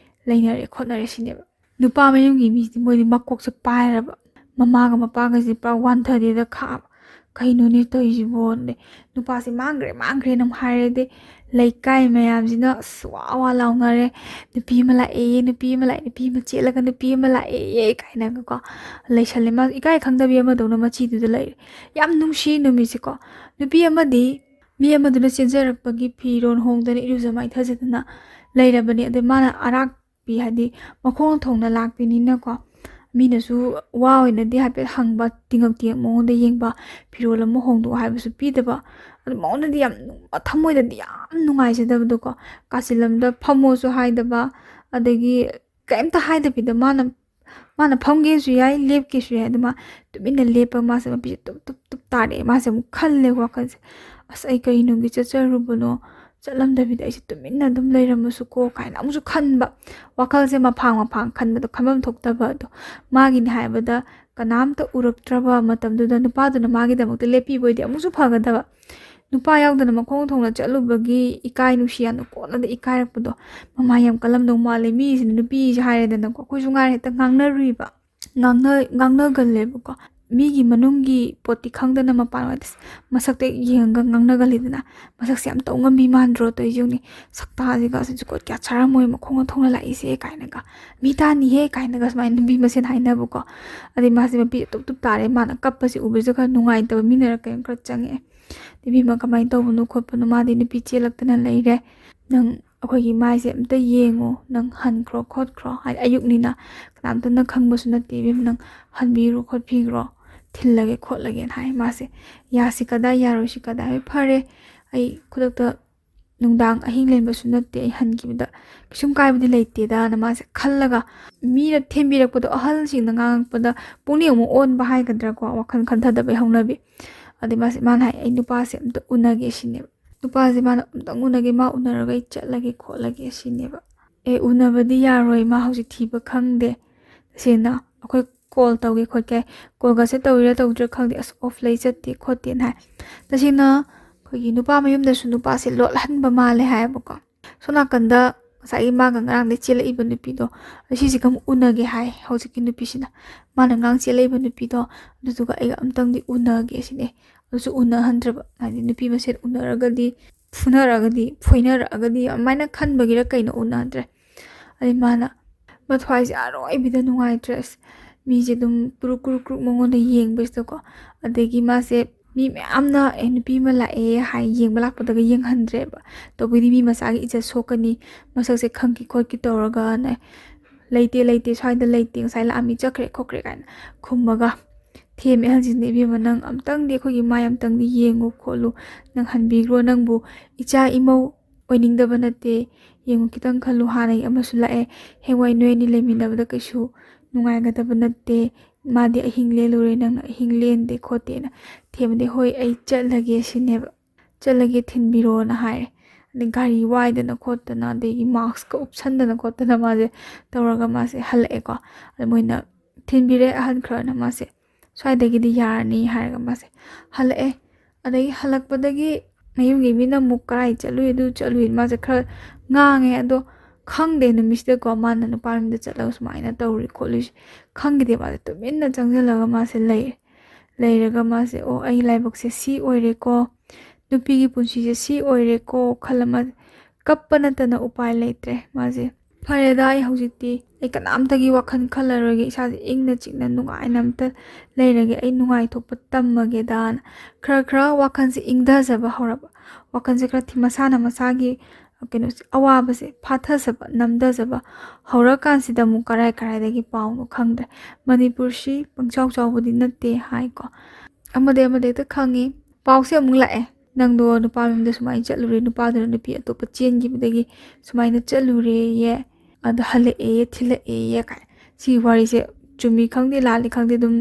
ꯂꯩꯅꯔꯦ ꯈꯣꯠꯅꯔꯦ" ꯁꯤꯅꯦꯕ꯫ ꯅꯨꯄꯥ ꯃꯌꯨꯝꯒꯤ ꯃꯤꯁꯤꯗꯤ ꯃꯣꯏꯗꯤ ꯃꯀꯣꯛꯁꯦ ꯄꯥꯏꯔꯕ, ꯃꯃꯥꯒ ꯃꯄꯥꯒꯁꯦ ꯄꯨꯔꯥ ꯋꯥꯟꯊꯗꯦꯗ ꯈꯥꯛꯑꯕ꯫ "ꯀꯩꯅꯣꯅꯦ ꯇꯧꯔꯤꯁꯤꯕꯣ?" ꯑꯗꯩ ꯅꯨꯄꯥꯁꯦ "ꯃꯥꯡꯈ꯭ꯔꯦ, ꯃꯥꯡꯈ꯭ꯔꯦꯅ" ꯑꯃꯨꯛ ꯍꯥꯏꯔꯦ꯫ ꯑꯗꯩ ꯂꯩꯀꯥꯏ ꯃꯌꯥꯝꯁꯤꯅ ꯑꯁ ꯋꯥ ꯋꯥ ꯂꯥꯎꯅꯔꯦ, "ꯅꯨꯄꯤ ꯑꯃ ꯂꯥꯛꯑꯦꯌꯦ, ꯅꯨꯄꯤ ꯑꯃ ꯂꯥꯛꯑꯦ, ꯅꯨꯄꯤ ꯑꯃ ꯆꯦꯜꯂꯒ ꯅꯨꯄꯤ ꯑꯃ ꯂꯥꯛꯑꯦꯌꯦ" ꯀꯥꯏꯅꯒꯀꯣ ꯂꯩꯁꯜꯂꯦ꯫ ꯃꯥ ꯏꯀꯥꯏ ꯈꯪꯗꯕꯤ ꯑꯃꯗꯧꯅ ꯃꯆꯤꯗꯨꯗ ꯂꯩꯔꯦ꯫ ꯌꯥꯝ ꯅꯨꯡꯁꯤ ꯅꯨꯃꯤꯠꯁꯦꯀꯣ꯫ ꯅꯨꯄꯤ ꯑꯃꯗꯤ ꯃꯤ ꯑꯃꯗꯨꯅ ꯆꯦꯟꯖꯔꯛꯄꯒꯤ ꯐꯤꯔꯣꯜ ꯍꯣꯡꯗꯅ ꯏꯔꯨꯖ ꯃꯥꯏꯊꯖꯗꯅ ꯂꯩꯔꯕꯅꯤ꯫ ꯑꯗꯩ ꯃꯥꯅ ꯑꯔꯥꯛꯄꯤ, ꯍꯥꯏꯗꯤ ꯃꯈꯣꯡ ꯊꯣꯡꯅ ꯂꯥꯛꯄꯤꯅꯤꯅꯀꯣ, ꯃꯤꯅꯁꯨ ꯋꯥ ꯑꯣꯏꯅꯗꯤ ꯍꯥꯏꯐꯦꯠ ꯍꯪꯕ, ꯇꯤꯡꯉꯛ ꯇꯤꯡꯉꯛ ꯃꯉꯣꯟꯗ ꯌꯦꯡꯕ, ꯐꯤꯔꯣꯜ ꯑꯃ ꯍꯣꯡꯗꯣꯛꯑꯣ ꯍꯥꯏꯕꯁꯨ ꯄꯤꯗꯕ꯫ ꯑꯗꯨ ꯃꯉꯣꯟꯗꯗꯤ ꯌꯥꯝ ꯅꯨꯡ-, ꯊꯃꯣꯏꯗꯗꯤ ꯌꯥꯝ ꯅꯨꯡꯉꯥꯏꯖꯗꯕꯗꯣꯀꯣ꯫ ꯀꯥꯆꯤꯜ ꯑꯃꯗ ꯐꯝꯃꯣꯁꯨ ꯍꯥꯏꯗꯕ, ꯑꯗꯒꯤ ꯀꯩꯝꯇ ꯍꯥꯏꯗꯕꯤꯗ ꯃꯥꯅ, ꯃꯥꯅ ꯐꯝꯒꯦꯁꯨ ꯌꯥꯏ, ꯂꯦꯞꯀꯦꯁꯨ ꯌꯥꯏ, ꯑꯗꯨ ꯃꯥ ꯇꯨꯃꯤꯟꯅ ꯂꯦꯞꯄ, ꯃꯥꯁꯦ ꯃꯄꯤꯁꯦ ꯇꯨꯞ ꯇꯨꯞ ꯇꯨꯞ ꯇꯥꯔꯛꯑꯦ꯫ ꯃꯥꯁꯦ ꯑꯃꯨꯛ ꯈꯜꯂꯦ ꯋꯥꯈꯜꯁꯦ, "ꯑꯁ, ꯑꯩ ꯀꯔꯤ ꯅꯨꯡꯒꯤ ꯆꯠꯆꯔꯨꯕꯅꯣ? ꯆꯠꯂꯝꯗꯕꯤꯗ ꯑꯩꯁꯦ ꯇꯨꯃꯤꯟꯅ ꯑꯗꯨꯝ ꯂꯩꯔꯝꯃꯁꯨꯀꯣ" ꯀꯥꯏꯅ ꯑꯃꯨꯛꯁꯨ ꯈꯟꯕ꯫ ꯋꯥꯈꯜꯁꯦ ꯃꯐꯥꯡ ꯃꯐꯥꯡ ꯈꯟꯕꯗꯣ, ꯈꯟꯐꯝ ꯊꯣꯛꯇꯕ ꯑꯗꯣ꯫ ꯃꯥꯒꯤꯅꯤ ꯍꯥꯏꯕꯗ ꯀꯅꯥꯝꯇ ꯎꯔꯛꯇ꯭ꯔꯕ ꯃꯇꯝꯗꯨꯗ ꯅꯨꯄꯥꯗꯨꯅ ꯃꯥꯒꯤꯗꯃꯛꯇ ꯂꯦꯞꯄꯤꯕ ꯑꯣꯏꯗꯤ ꯑꯃꯨꯛꯁꯨ ꯐꯒꯗꯕ꯫ ꯅꯨꯄꯥ ꯌꯥꯎꯗꯅ ꯃꯈꯣꯡ ꯊꯣꯡꯅ ꯆꯠꯂꯨꯕꯒꯤ ꯏꯀꯥꯏ ꯅꯨꯡꯁꯤ ꯌꯥꯝꯅ ꯀꯣꯟꯅꯗ ꯏꯀꯥꯏꯔꯛꯄꯗꯣ꯫ "ꯃꯃꯥ ꯌꯥꯝ ꯀꯜꯂꯝꯗꯧ ꯃꯥꯜꯂꯦ ꯃꯤꯁꯤꯅ", ꯅꯨꯄꯤꯁꯦ ꯍꯥꯏꯔꯦꯗꯅꯀꯣ꯫ ꯑꯩꯈꯣꯏꯁꯨ ꯉꯥꯏꯔꯦ ꯍꯦꯛꯇ ꯉꯥꯡꯅꯔꯨꯏꯕ꯫ ꯉꯥꯡꯅ-, ꯉꯥꯡꯅꯒꯜꯂꯦꯕꯀꯣ꯫ ꯃꯤꯒꯤ ꯃꯅꯨꯡꯒꯤ ꯄꯣꯠꯇꯤ ꯈꯪꯗꯅ ꯃꯄꯥꯟ ꯋꯥꯏꯗ ꯃꯁꯛꯇ ꯌꯦꯡꯉꯒ ꯉꯥꯡꯅꯒꯜꯂꯤꯗꯅ꯫ "ꯃꯁꯛꯁꯦ ꯌꯥꯝ ꯇꯧ ꯉꯝꯕꯤ ꯃꯥꯟꯗ꯭ꯔꯣ? ꯇꯧꯔꯤꯁꯦ ꯌꯦꯡꯉꯨꯅꯦ, ꯁꯛꯇꯥꯁꯤꯒ, ꯑꯁꯤ ꯖꯨꯒꯣꯠ ꯀꯌꯥ ꯆꯥꯔꯝꯃꯣꯏ, ꯃꯈꯣꯡꯅ ꯊꯣꯡꯅ ꯂꯥꯛꯏꯁꯦ" ꯀꯥꯏꯅꯒ꯫ "ꯃꯤ ꯇꯥꯅꯤꯍꯦ" ꯀꯥꯏꯅꯒ ꯁꯨꯃꯥꯏꯅ ꯅꯨꯄꯤ ꯃꯁꯦꯟ ꯍꯥꯏꯅꯕꯀꯣ꯫ ꯑꯗꯩ ꯃꯥꯁꯦ ꯃꯄꯤ ꯑꯇꯨꯞ ꯇꯨꯞ ꯇꯥꯔꯦ, ꯃꯥꯅ ꯀꯞꯄꯁꯦ ꯎꯕꯁꯤꯗ ꯈꯔ ꯅꯨꯡꯉꯥꯏꯇꯕ, ꯃꯤꯅꯔ ꯀꯩꯅꯣ ꯈꯔ ꯆꯪꯉꯛꯑꯦ꯫ "ꯏꯕꯦꯝꯃ, ꯀꯃꯥꯏꯅ ꯇꯧꯕꯅꯣ ꯈꯣꯠꯄꯅꯣ? ꯃꯥꯗꯤ ꯅꯨꯄꯤ ꯆꯦꯜꯂꯛꯇꯅ ꯂꯩꯔꯦ, ꯅꯪ ꯑꯩꯈꯣꯏꯒꯤ ꯃꯥꯏꯁꯦ ꯑꯝꯇ ꯌꯦꯡꯉꯣ, ꯅꯪ ꯍꯟꯈ꯭ꯔꯣ ꯈꯣꯠꯈ꯭ꯔꯣ", ꯍꯥꯏꯗꯤ ꯑꯌꯨꯛꯅꯤꯅ ꯀꯅꯥꯝꯇꯅ ꯈꯪꯕꯁꯨ ꯅꯠꯇꯦ, "ꯏꯕꯦꯝꯃ, ꯅꯪ ꯍꯟꯕꯤꯔꯣ ꯈꯣꯠꯄꯤꯈ꯭ꯔꯣ, ꯊꯤꯜꯂꯒꯦ ꯈꯣꯠꯂꯒꯦꯅ" ꯍꯥꯏ꯫ ꯃꯥꯁꯦ ꯌꯥꯁꯤ ꯀꯗꯥꯏ, ꯌꯥꯔꯣꯏꯁꯤ ꯀꯗꯥꯏ, "ꯍꯣꯏ, ꯐꯔꯦ, ꯑꯩ ꯈꯨꯗꯛꯇ ꯅꯨꯡꯗꯥꯡ ꯑꯍꯤꯡ ꯂꯦꯟꯕꯁꯨ ꯅꯠꯇꯦ, ꯑꯩ ꯍꯟꯈꯤꯕꯗ ꯀꯩꯁꯨꯝ ꯀꯥꯏꯕꯗꯤ ꯂꯩꯇꯦꯗꯅ" ꯃꯥꯁꯦ ꯈꯜꯂꯒ, ꯃꯤꯅ ꯊꯦꯝꯕꯤꯔꯛꯄꯗꯣ, ꯑꯍꯜꯁꯤꯡꯅ ꯉꯥꯡꯉꯛꯄꯗ ꯄꯨꯛꯅꯤꯡ ꯑꯃꯨꯛ ꯑꯣꯟꯕ ꯍꯥꯏꯒꯗ꯭ꯔꯥꯀꯣ, ꯋꯥꯈꯜ ꯈꯟꯊꯗꯕꯩ ꯍꯧꯅꯕꯤ꯫ ꯑꯗꯩ ꯃꯥꯁꯦ, ꯃꯥꯅ ꯍꯥꯏ, "ꯑꯩ ꯅꯨꯄꯥꯁꯦ ꯑꯝꯇ ꯎꯅꯒꯦ" ꯁꯤꯅꯦꯕ꯫ "ꯅꯨꯄꯥꯁꯦ ꯃꯥꯅ ꯑꯝꯇꯪ ꯎꯅꯒꯦ, ꯃꯥ ꯎꯅꯔꯒ ꯑꯩ ꯆꯠꯂꯒꯦ ꯈꯣꯠꯂꯒꯦ" ꯁꯤꯅꯦꯕ꯫ "ꯑꯦ, ꯎꯅꯕꯗꯤ ꯌꯥꯔꯣꯏ, ꯃꯥ ꯍꯧꯖꯤꯛ ꯊꯤꯕ ꯈꯪꯗꯦ꯫ ꯇꯁꯦꯡꯅ ꯑꯩꯈꯣꯏ ꯀꯣꯜ ꯇꯧꯒꯦ ꯈꯣꯠꯀꯦ, ꯀꯣꯜꯒꯁꯦ ꯇꯧꯔꯤꯔꯥ ꯇꯧꯗ꯭ꯔꯤꯔꯥ ꯈꯪꯗꯦ, ꯑꯁ, ꯑꯣꯐ ꯂꯩ, ꯆꯠꯇꯦ ꯈꯣꯠꯇꯦꯅ" ꯍꯥꯏ꯫ ꯇꯁꯦꯡꯅ ꯑꯩꯈꯣꯏꯒꯤ ꯅꯨꯄꯥ ꯃꯌꯨꯝꯗꯁꯨ ꯅꯨꯄꯥꯁꯦ ꯂꯣꯠꯍꯟꯕ ꯃꯥꯜꯂꯦ ꯍꯥꯏꯌꯦꯕꯀꯣ꯫ ꯁꯣꯝ ꯅꯥꯀꯟꯗ ꯉꯁꯥꯏꯒꯤ ꯃꯥꯒ ꯉꯔꯥꯡꯗꯩ ꯆꯦꯜꯂꯛꯏꯕ ꯅꯨꯄꯤꯗꯣ, ꯑꯁꯤꯁꯤꯒ ꯑꯃꯨꯛ ꯎꯅꯒꯦ ꯍꯥꯏ ꯍꯧꯖꯤꯛꯀꯤ ꯅꯨꯄꯤꯁꯤꯅ꯫ ꯃꯥꯅ ꯉꯔꯥꯡ ꯆꯦꯜꯂꯛꯏꯕ ꯅꯨꯄꯤꯗꯣ, ꯑꯗꯨꯗꯨꯒ ꯑꯩꯒ ꯑꯝꯇꯪꯗꯤ ꯎꯅꯒꯦ ꯁꯤꯅꯦ꯫ ꯑꯗꯨꯁꯨ ꯎꯅꯍꯟꯗ꯭ꯔꯕ, ꯍꯥꯏꯗꯤ ꯅꯨꯄꯤ ꯃꯁꯦꯟ ꯎꯅꯔꯒꯗꯤ, ꯐꯨꯅꯔꯛꯑꯒꯗꯤ, ꯐꯣꯏꯅꯔꯛꯑꯒꯗꯤ, ꯑꯗꯨꯃꯥꯏꯅ ꯈꯟꯕꯒꯤꯔ ꯀꯩꯅꯣ ꯎꯅꯍꯟꯗ꯭ꯔꯦ꯫ ꯑꯗꯩ ꯃꯥꯅ ꯃꯊ꯭ꯋꯥꯏꯁꯦ ꯑꯔꯣꯏꯕꯤꯗ ꯅꯨꯡꯉꯥꯏꯇ꯭ꯔꯦ꯫ ꯑꯁ, ꯃꯤꯁꯦ ꯑꯗꯨꯝ ꯀ꯭ꯔꯨꯛ ꯀ꯭ꯔꯨꯛ ꯀ꯭ꯔꯨꯛ ꯃꯉꯣꯟꯗ ꯌꯦꯡꯕꯁꯤꯗꯀꯣ꯫ ꯑꯗꯒꯤ ꯃꯥꯁꯦ ꯃꯤ ꯃꯌꯥꯝꯅ "ꯑꯦ, ꯅꯨꯄꯤ ꯑꯃ ꯂꯥꯛꯑꯦ" ꯍꯥꯏ ꯌꯦꯡꯕ ꯂꯥꯛꯄꯗꯒ ꯌꯦꯡꯍꯟꯗ꯭ꯔꯦꯕ꯫ ꯇꯧꯕꯗꯤ ꯃꯤ ꯃꯆꯥꯒꯤ ꯏꯖꯠ ꯁꯣꯛꯀꯅꯤ, ꯃꯁꯛꯁꯦ ꯈꯪꯈꯤ ꯈꯣꯠꯈꯤ ꯇꯧꯔꯒꯅ "ꯂꯩꯇꯦ, ꯂꯩꯇꯦ, ꯁ꯭ꯋꯥꯏꯗ ꯂꯩꯇꯦ, ꯉꯁꯥꯏ ꯂꯥꯛꯑꯝꯃꯤ, ꯆꯠꯈ꯭ꯔꯦ ꯈꯣꯠꯈ꯭ꯔꯦ" ꯀꯥꯏꯅ ꯈꯨꯝꯃꯒ ꯊꯦꯝꯃꯦ ꯑꯍꯜꯁꯤꯡꯗ꯫ "ꯏꯕꯦꯝꯃ, ꯅꯪ ꯑꯝꯇꯪꯗꯤ ꯑꯩꯈꯣꯏꯒꯤ ꯃꯥꯏ ꯑꯝꯇꯪꯗꯤ ꯌꯦꯡꯉꯨ ꯈꯣꯠꯂꯨ, ꯅꯪ ꯍꯟꯕꯤꯈ꯭ꯔꯣ, ꯅꯪꯕꯨ ꯏꯆꯥ ꯏꯃꯧ ꯑꯣꯏꯅꯤꯡꯗꯕ ꯅꯠꯇꯦ, ꯌꯦꯡꯉꯨ, ꯈꯤꯇꯪ ꯈꯜꯂꯨ, ꯍꯥꯟꯅꯒꯤ ꯑꯃꯁꯨ ꯂꯥꯛꯑꯦ, ꯍꯌꯦꯡꯋꯥꯏ ꯅꯣꯏ ꯑꯅꯤ ꯂꯩꯃꯤꯟꯅꯕꯗ ꯀꯩꯁꯨ ꯅꯨꯡꯉꯥꯏꯒꯗꯕ ꯅꯠꯇꯦ, ꯃꯥꯗꯤ ꯑꯍꯤꯡ ꯂꯦꯜꯂꯨꯔꯦ, ꯅꯪꯅ ꯑꯍꯤꯡ ꯂꯦꯟꯗꯦ ꯈꯣꯠꯇꯦꯅ" ꯊꯦꯝꯕꯗꯤ꯫ "ꯍꯣꯏ, ꯑꯩ ꯆꯠꯂꯒꯦ" ꯁꯤꯅꯦꯕ꯫ "ꯆꯠꯂꯒꯦ, ꯊꯤꯟꯕꯤꯔꯣꯅ" ꯍꯥꯏꯔꯦ꯫ ꯑꯗꯩ ꯒꯥꯔꯤ ꯋꯥꯏꯗꯅ ꯈꯣꯠꯇꯅ, ꯑꯗꯒꯤ ꯃꯥꯛꯁꯀ ꯎꯞꯁꯟꯗꯅ ꯈꯣꯠꯇꯅ ꯃꯥꯁꯦ ꯇꯧꯔꯒ ꯃꯥꯁꯦ ꯍꯜꯂꯛꯑꯦꯀꯣ꯫ ꯑꯗ ꯃꯣꯏꯅ ꯊꯤꯟꯕꯤꯔꯦ ꯑꯍꯟ ꯈꯔꯅ, ꯃꯥꯁꯦ "ꯁ꯭ꯋꯥꯏꯗꯒꯤꯗꯤ ꯌꯥꯔꯅꯤ" ꯍꯥꯏꯔꯒ ꯃꯥꯁꯦ ꯍꯜꯂꯛꯑꯦ꯫ ꯑꯗꯒꯤ ꯍꯜꯂꯛꯄꯗꯒꯤ ꯃꯌꯨꯝꯒꯤ ꯃꯤꯅ ꯑꯃꯨꯛ "ꯀꯔꯥꯏ ꯆꯠꯂꯨꯏ, ꯑꯗꯨ ꯆꯠꯂꯨꯏ", ꯃꯥꯁꯦ ꯈꯔ ꯉꯥꯡꯉꯦ꯫ ꯑꯗꯣ ꯈꯪꯗꯦ, ꯅꯨꯃꯤꯠꯁꯤꯗꯀꯣ ꯃꯥꯅ ꯅꯨꯄꯥ ꯃꯌꯨꯝꯗ ꯆꯠꯂꯒ ꯁꯨꯃꯥꯏꯅ ꯇꯧꯔꯤ ꯈꯣꯠꯂꯤꯁꯦ ꯈꯪꯈꯤꯗꯦ꯫ ꯃꯥꯁꯦ ꯇꯨꯃꯤꯟꯅ ꯆꯪꯁꯤꯜꯂꯒ ꯃꯥꯁꯦ ꯂꯩꯔꯦ꯫ ꯂꯩꯔꯒ ꯃꯥꯁꯦ, "ꯑꯣ, ꯑꯩ ꯂꯥꯏꯕꯛꯁꯦ ꯁꯤ ꯑꯣꯏꯔꯦꯀꯣ, ꯅꯨꯄꯤꯒꯤ ꯄꯨꯟꯁꯤꯁꯦ ꯁꯤ ꯑꯣꯏꯔꯦꯀꯣ" ꯈꯜꯂ ꯃꯥꯁꯦ ꯀꯞꯄ ꯅꯠꯇꯅ ꯎꯄꯥꯏ ꯂꯩꯇ꯭ꯔꯦ꯫ ꯃꯥꯁꯦ, "ꯐꯔꯦꯗ, ꯑꯩ ꯍꯧꯖꯤꯛꯇꯤ ꯑꯩ ꯀꯅꯥꯝꯇꯒꯤ ꯋꯥꯈꯜ ꯈꯜꯂꯔꯣꯏꯒꯦ, ꯏꯁꯥꯁꯦ ꯏꯪꯅ ꯆꯤꯛꯅ ꯅꯨꯡꯉꯥꯏꯅ ꯑꯝꯇ ꯂꯩꯔꯒꯦ, ꯑꯩ ꯅꯨꯡꯉꯥꯏꯊꯣꯛꯄ ꯇꯝꯃꯒꯦꯗꯥꯅ" ꯈꯔ ꯈꯔ ꯋꯥꯈꯜꯁꯦ ꯏꯪꯊꯖꯕ ꯍꯧꯔꯕ, ꯋꯥꯈꯜꯁꯦ ꯈꯔ ꯊꯤ-, ꯃꯁꯥꯅ ꯃꯁꯥꯒꯤ ꯀꯩꯅꯣꯁꯦ, ꯑꯋꯥꯕꯁꯦ ꯐꯥꯊꯖꯕ, ꯅꯝꯊꯖꯕ ꯍꯧꯔꯀꯥꯟꯁꯤꯗ ꯑꯃꯨꯛ ꯀꯔꯥꯏ ꯀꯔꯥꯏꯗꯒꯤ ꯄꯥꯎꯅꯣ ꯈꯪꯗ꯭ꯔꯦ꯫ ꯃꯅꯤꯄꯨꯔꯁꯤ ꯄꯪꯆꯥꯎ ꯆꯥꯎꯕꯗꯤ ꯅꯠꯇꯦ ꯍꯥꯏꯀꯣ꯫ ꯑꯃꯗꯤ ꯑꯃꯗꯤ ꯍꯦꯛꯇ ꯈꯪꯉꯤ꯫ ꯄꯥꯎꯁꯦ ꯑꯃꯨꯛ ꯂꯥꯛꯑꯦ, "ꯅꯪꯗꯣ ꯅꯨꯄꯥ ꯃꯌꯨꯝꯗ ꯁꯨꯃꯥꯏꯅ ꯆꯠꯂꯨꯔꯦ, ꯅꯨꯄꯥꯗꯨꯅ ꯅꯨꯄꯤ ꯑꯇꯣꯞꯄ ꯆꯦꯟꯈꯤꯕꯗꯒꯤ ꯁꯨꯃꯥꯏꯅ ꯆꯠꯂꯨꯔꯦꯌꯦ, ꯑꯗ ꯍꯜꯂꯛꯑꯦꯌꯦ, ꯊꯤꯜꯂꯛꯑꯦꯌꯦ" ꯀꯥꯏꯅ꯫ ꯁꯤꯒꯤ ꯋꯥꯔꯤꯁꯦ ꯆꯨꯝꯃꯤ ꯈꯪꯗꯦ ꯂꯥꯜꯂꯤ ꯈꯪꯗꯦ ꯑꯗꯨꯝ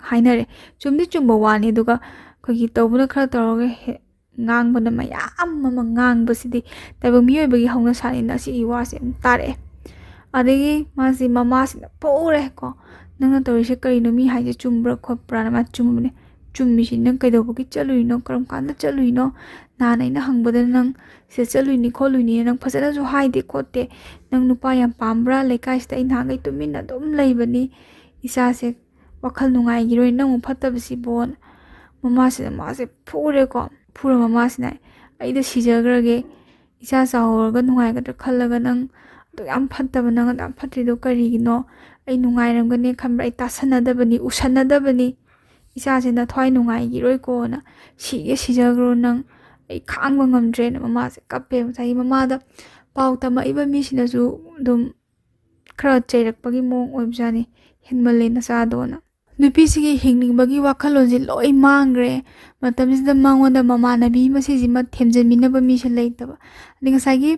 ꯍꯥꯏꯅꯔꯦ꯫ ꯆꯨꯝꯗꯤ ꯆꯨꯝꯕ ꯋꯥꯅꯤ, ꯑꯗꯨꯒ ꯑꯩꯈꯣꯏꯒꯤ ꯇꯧꯕꯅ ꯈꯔ ꯇꯧꯔꯒ ꯍꯦ-, ꯉꯥꯡꯕꯅ ꯃꯌꯥꯝ ꯑꯃ ꯉꯥꯡꯕꯁꯤꯗꯤ ꯇꯥꯏꯕꯪ ꯃꯤꯑꯣꯏꯕꯒꯤ ꯍꯧꯅꯁꯥꯅꯤꯅ ꯁꯤꯒꯤ ꯋꯥꯁꯦ ꯑꯃꯨꯛ ꯇꯥꯔꯛꯑꯦ꯫ ꯑꯗꯒꯤ ꯃꯥꯁꯤ ꯃꯃꯥꯁꯤꯅ ꯐꯨꯔꯦ ꯀꯣ, "ꯅꯪꯅ ꯇꯧꯔꯤꯁꯦ ꯀꯔꯤꯅꯣ? ꯃꯤ ꯍꯥꯏꯁꯦ ꯆꯨꯝꯕ꯭ꯔꯥ ꯈꯣꯠꯄ꯭ꯔꯥꯅ?" ꯃꯥ ꯆꯨꯝꯕꯅꯦ꯫ "ꯆꯨꯝꯃꯤꯁꯤ ꯅꯪ ꯀꯩꯗꯧꯕꯒꯤ ꯆꯠꯂꯨꯏꯅꯣ? ꯀꯔꯝ ꯀꯥꯟꯗ ꯆꯠꯂꯨꯏꯅꯣ? ꯅꯍꯥꯟ ꯑꯩꯅ ꯍꯪꯕꯗ ꯅꯪ ꯁꯤꯗ ꯆꯠꯂꯨꯏꯅꯤ ꯈꯣꯠꯂꯨꯏꯅꯤ ꯅꯪ ꯐꯖꯅꯁꯨ ꯍꯥꯏꯗꯦ ꯈꯣꯠꯇꯦ꯫ ꯅꯪ ꯅꯨꯄꯥ ꯌꯥꯝ ꯄꯥꯝꯕ꯭ꯔꯥ? ꯂꯩꯀꯥꯏꯁꯤꯗ ꯑꯩ ꯅꯍꯥꯟꯈꯩ ꯇꯨꯃꯤꯟꯅ ꯑꯗꯨꯝ ꯂꯩꯕꯅꯤ, ꯏꯆꯥꯁꯦ ꯋꯥꯈꯜ ꯅꯨꯡꯉꯥꯏꯈꯤꯔꯣꯏ ꯅꯪ ꯑꯃꯨꯛ ꯐꯠꯇꯕꯁꯤꯕꯣꯅ" ꯃꯃꯥꯁꯤꯅ ꯃꯥꯁꯦ ꯐꯨꯔꯦꯀꯣ꯫ ꯐꯨꯔ ꯃꯃꯥꯁꯤꯅ, "ꯑꯩꯗ ꯁꯤꯖꯈ꯭ꯔꯒꯦ, ꯏꯆꯥ ꯆꯥꯎꯍꯧꯔꯒ ꯅꯨꯡꯉꯥꯏꯒꯗ꯭ꯔꯥ ꯈꯜꯂꯒ ꯅꯪ ꯑꯗꯨꯛ ꯌꯥꯝ ꯐꯠꯇꯕ, ꯅꯪ ꯑꯗꯨꯛ ꯌꯥꯝ ꯐꯠꯇ꯭ꯔꯤꯗꯣ ꯀꯔꯤꯒꯤꯅꯣ? ꯑꯩ ꯅꯨꯡꯉꯥꯏꯔꯝꯒꯅꯤ ꯈꯟꯕ꯭ꯔꯥ? ꯑꯩ ꯇꯥꯁꯟꯅꯗꯕꯅꯤ, ꯎꯁꯟꯅꯗꯕꯅꯤ꯫ ꯏꯆꯥꯁꯦ ꯅꯊ꯭ꯋꯥꯏ ꯅꯨꯡꯉꯥꯏꯈꯤꯔꯣꯏꯀꯣꯅ, ꯁꯤꯒꯦ ꯁꯤꯖꯈ꯭ꯔꯣ ꯅꯪ, ꯑꯩ ꯈꯥꯡꯕ ꯉꯝꯗ꯭ꯔꯦꯅ" ꯃꯃꯥꯁꯦ ꯀꯞꯄꯦ꯫ ꯉꯁꯥꯏꯒꯤ ꯃꯃꯥꯗ ꯄꯥꯎ ꯇꯝꯃꯛꯏꯕ ꯃꯤꯁꯤꯅꯁꯨ ꯑꯗꯨꯝ ꯈꯔ ꯆꯩꯔꯛꯄꯒꯤ ꯃꯑꯣꯡ ꯑꯣꯏꯕꯖꯥꯠꯅꯤ, "ꯍꯦꯟꯃꯜꯂꯦ ꯅꯆꯥꯗꯣꯅ"꯫ ꯅꯨꯄꯤꯁꯤꯒꯤ ꯍꯤꯡꯅꯤꯡꯕꯒꯤ ꯋꯥꯈꯜꯂꯣꯟꯁꯦ ꯂꯣꯏ ꯃꯥꯡꯈ꯭ꯔꯦ꯫ ꯃꯇꯝꯁꯤꯗ ꯃꯉꯣꯟꯗ ꯃꯃꯥꯟꯅꯕꯤ ꯃꯁꯤꯁꯤꯃ ꯊꯦꯝꯖꯤꯟꯕꯤꯅꯕ ꯃꯤꯁꯦ ꯂꯩꯇꯕ꯫ ꯑꯗꯩ ꯉꯁꯥꯏꯒꯤ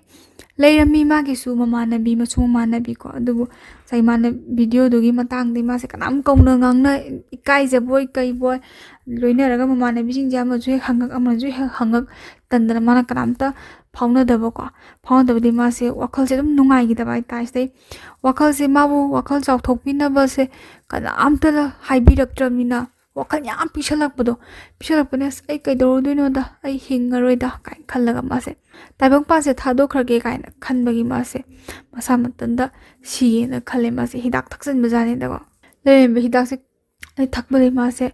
ꯂꯩꯔꯝꯃꯤ ꯃꯥꯒꯤꯁꯨ ꯃꯃꯥꯟꯅꯕꯤ, ꯃꯁꯨ ꯃꯃꯥꯟꯅꯕꯤꯀꯣ, ꯑꯗꯨꯕꯨ ꯉꯁꯥꯏ ꯃꯥꯅ ꯚꯤꯗꯤꯑꯣꯗꯨꯒꯤ ꯃꯇꯥꯡꯗꯤ ꯃꯥꯁꯦ ꯀꯅꯥꯝ ꯀꯧꯅ ꯉꯥꯡꯅ, ꯏꯀꯥꯏꯖꯕꯣꯏ ꯀꯩꯕꯣꯏ, ꯂꯣꯏꯅꯔꯒ ꯃꯃꯥꯟꯅꯕꯤꯁꯤꯡꯁꯦ ꯑꯃꯁꯨ ꯍꯦꯛ ꯍꯪꯉꯛ, ꯑꯃꯁꯨ ꯍꯦꯛ ꯍꯪꯉꯛ, ꯇꯟꯗꯅ ꯃꯥꯅ ꯀꯅꯥꯝꯇ ꯐꯥꯎꯅꯗꯕꯀꯣ꯫ ꯐꯥꯎꯅꯗꯕꯗꯤ ꯃꯥꯁꯦ ꯋꯥꯈꯜꯁꯦ ꯑꯗꯨꯝ ꯅꯨꯡꯉꯥꯏꯈꯤꯗꯕ ꯍꯥꯏꯇꯥꯔꯦ꯫ ꯁꯤꯗꯩ ꯋꯥꯈꯜꯁꯦ, ꯃꯥꯕꯨ ꯋꯥꯈꯜ ꯆꯥꯎꯊꯣꯛꯄꯤꯅꯕꯁꯦ ꯀꯅꯥꯝꯇ ꯍꯥꯏꯕꯤꯔꯛꯇ꯭ꯔꯕꯅꯤꯅ ꯋꯥꯈꯜ ꯌꯥꯝ ꯄꯤꯛꯁꯜꯂꯛꯄꯗꯣ, ꯄꯤꯛꯁꯜꯂꯛꯄꯅ "ꯑꯁ, ꯑꯩ ꯀꯩꯗꯧꯔꯨꯗꯣꯏꯅꯣꯗ, ꯑꯩ ꯍꯤꯡꯉꯔꯣꯏꯗ" ꯀꯥꯏꯅ ꯈꯜꯂꯒ ꯃꯥꯁꯦ ꯇꯥꯏꯕꯪꯄꯥꯟꯁꯦ ꯊꯥꯗꯣꯛꯈ꯭ꯔꯒꯦ ꯀꯥꯏꯅ ꯈꯟꯕꯒꯤ ꯃꯥꯁꯦ ꯃꯁꯥ ꯃꯊꯟꯇ ꯁꯤꯌꯦꯅ ꯈꯜꯂꯦ꯫ ꯃꯥꯁꯦ ꯍꯤꯗꯥꯛ ꯊꯛꯆꯟꯕꯖꯥꯠꯅꯤꯗꯀꯣ꯫ ꯂꯩꯔꯝꯕ ꯍꯤꯗꯥꯛꯁꯦ ꯊꯛꯄꯗꯒꯤ ꯃꯥꯁꯦ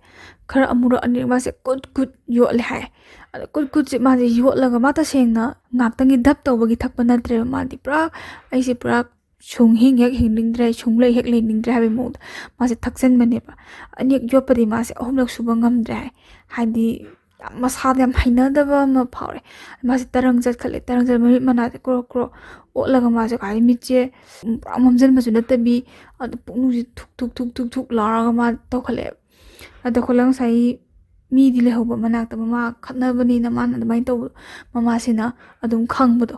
ꯈꯔ ꯑꯃꯨꯔꯛ ꯑꯅꯤꯔꯛ ꯃꯥꯁꯦ ꯀꯨꯠ ꯀꯨꯠ ꯌꯣꯠꯂꯦ ꯍꯥꯏ꯫ ꯑꯗ ꯀꯨꯠ ꯀꯨꯠꯁꯦ ꯃꯥꯁꯦ ꯌꯣꯠꯂꯒ, ꯃꯥ ꯇꯁꯦꯡꯅ ꯉꯥꯛꯇꯪꯒꯤ ꯗꯞ ꯇꯧꯕꯒꯤ ꯊꯛꯄ ꯅꯠꯇ꯭ꯔꯦꯕ꯫ ꯃꯥꯗꯤ ꯄꯨꯔꯥ, "ꯑꯩꯁꯦ ꯄꯨꯔꯥ ꯁꯨꯡ ꯍꯤꯡ ꯍꯦꯛ ꯍꯤꯡꯅꯤꯡꯗ꯭ꯔꯦ, ꯁꯨꯡ ꯂꯩ ꯍꯦꯛ ꯂꯩꯅꯤꯡꯗ꯭ꯔꯦ" ꯍꯥꯏꯕꯒꯤ ꯃꯑꯣꯡꯗ ꯃꯥꯁꯦ ꯊꯛꯆꯟꯕꯅꯦꯕ꯫ ꯑꯅꯤꯔꯛ ꯌꯣꯠꯄꯗꯤ ꯃꯥꯁꯦ ꯑꯍꯨꯝꯂꯛ ꯁꯨꯕ ꯉꯝꯗ꯭ꯔꯦ ꯍꯥꯏ꯫ ꯍꯥꯏꯗꯤ ꯌꯥꯝ ꯃꯁꯥꯗ ꯌꯥꯝ ꯍꯩꯅꯗꯕ ꯑꯃ ꯐꯥꯎꯔꯦ꯫ ꯃꯥꯁꯦ ꯇꯔꯪ ꯆꯠꯈꯠꯂꯦ, ꯇꯔꯪ ꯆꯠ, ꯃꯃꯤꯠ ꯃꯅꯥꯁꯦ ꯀ꯭ꯔꯣꯛ ꯀ꯭ꯔꯣꯛ ꯑꯣꯠꯂꯒ ꯃꯥꯁꯦ ꯀꯩ ꯍꯥꯏꯅꯤ, ꯃꯤꯠꯁꯦ ꯄꯨꯔꯥ ꯃꯝꯁꯤꯟꯕꯁꯨ ꯅꯠꯇꯕꯤ, ꯑꯗꯨ ꯄꯨꯛꯅꯨꯡꯁꯦ ꯊꯨꯛ ꯊꯨꯛ ꯊꯨꯛ ꯊꯨꯛ ꯊꯨꯛ ꯂꯥꯎꯔꯒ ꯃꯥ ꯇꯧꯈꯠꯂꯛꯑꯦꯕ꯫ ꯑꯗꯣ ꯈꯣꯠꯂꯒ ꯉꯁꯥꯏꯒꯤ ꯃꯤꯗꯤ ꯂꯩꯍꯧꯕ ꯃꯅꯥꯛꯇ, ꯃꯃꯥ ꯈꯠꯅꯕꯅꯤꯅ ꯃꯥꯅ ꯑꯗꯨꯃꯥꯏꯅ ꯇꯧꯕꯗꯣ ꯃꯃꯥꯁꯤꯅ ꯑꯗꯨꯝ ꯈꯪꯕꯗꯣ,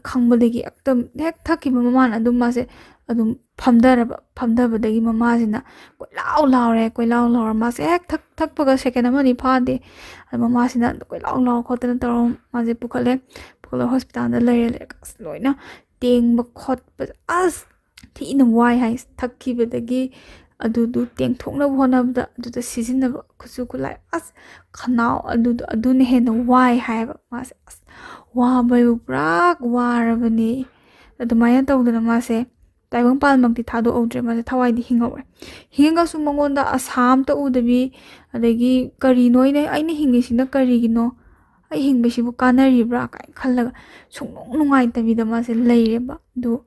ꯈꯪꯕꯗꯒꯤ ꯑꯗꯨꯝ ꯍꯦꯛ ꯊꯛꯈꯤꯕ ꯃꯃꯥꯅ ꯑꯗꯨꯝ ꯃꯥꯁꯦ ꯑꯗꯨꯝ ꯐꯝꯊꯔꯕ꯫ ꯐꯝꯊꯕꯗꯒꯤ ꯃꯃꯥꯁꯤꯅ ꯀꯣꯏꯂꯥꯎ ꯂꯥꯎꯔꯦ, ꯀꯣꯏꯂꯥꯎ ꯂꯥꯎꯔ ꯃꯥꯁꯦ ꯍꯦꯛ ꯊꯛ-, ꯊꯛꯄꯒ ꯁꯦꯀꯦꯟ ꯑꯃꯅꯤ ꯐꯥꯗꯦ꯫ ꯑꯗ ꯃꯃꯥꯁꯤꯅ ꯀꯣꯏꯂꯥꯎ ꯂꯥꯎ ꯈꯣꯠꯇꯅ ꯇꯧꯔ ꯃꯥꯁꯦ ꯄꯨꯈꯠꯂꯦ꯫ ꯄꯨꯈꯠꯂꯒ ꯍꯣꯁꯄꯤꯇꯥꯜꯗ ꯂꯩꯔꯦ꯫ ꯂꯩꯔꯒ ꯑꯁ ꯂꯣꯏꯅ ꯇꯦꯡꯕ ꯈꯣꯠꯄ ꯑꯁ ꯊꯤꯅ ꯋꯥꯏ ꯍꯥꯏ꯫ ꯊꯛꯈꯤꯕꯗꯒꯤ ꯑꯗꯨꯗꯨ ꯇꯦꯡꯊꯣꯛꯅꯕ ꯍꯣꯠꯅꯕꯗ, ꯑꯗꯨꯗ ꯁꯤꯖꯤꯟꯅꯕ ꯈꯨꯠꯁꯨ ꯈꯨꯠꯂꯥꯏ, ꯑꯁ ꯈꯅꯥꯎ ꯑꯗꯨꯗꯣ, ꯑꯗꯨꯅ ꯍꯦꯟꯅ ꯋꯥꯏ ꯍꯥꯏꯌꯦꯕ꯫ ꯃꯥꯁꯦ ꯑꯁ ꯋꯥꯕꯩꯕꯨ ꯄꯨꯔꯥ ꯋꯥꯔꯕꯅꯦ꯫ ꯑꯗꯨꯃꯥꯏꯅ ꯇꯧꯗꯅ ꯃꯥꯁꯦ ꯇꯥꯏꯕꯪꯄꯥꯟꯃꯛꯇꯤ ꯊꯥꯗꯣꯛꯍꯧꯗ꯭ꯔꯦ꯫ ꯃꯥꯁꯦ ꯊꯋꯥꯏꯗꯤ ꯍꯤꯡꯍꯧꯔꯦ꯫ ꯍꯤꯡꯉꯒꯁꯨ ꯃꯉꯣꯟꯗ ꯑꯁꯥ ꯑꯝꯇ ꯎꯗꯕꯤ, ꯑꯗꯒꯤ "ꯀꯔꯤꯅꯣ ꯑꯩꯅ, ꯑꯩꯅ ꯍꯤꯡꯉꯤꯁꯤꯅ ꯀꯔꯤꯒꯤꯅꯣ? ꯑꯩ ꯍꯤꯡꯕꯁꯤꯕꯨ ꯀꯥꯟꯅꯔꯤꯕ꯭ꯔꯥ?" ꯀꯥꯏꯅ ꯈꯜꯂꯒ ꯁꯨꯡꯅꯨꯡ ꯅꯨꯡꯉꯥꯏꯇꯕꯤꯗ ꯃꯥꯁꯦ ꯂꯩꯔꯦꯕ꯫ ꯑꯗꯨ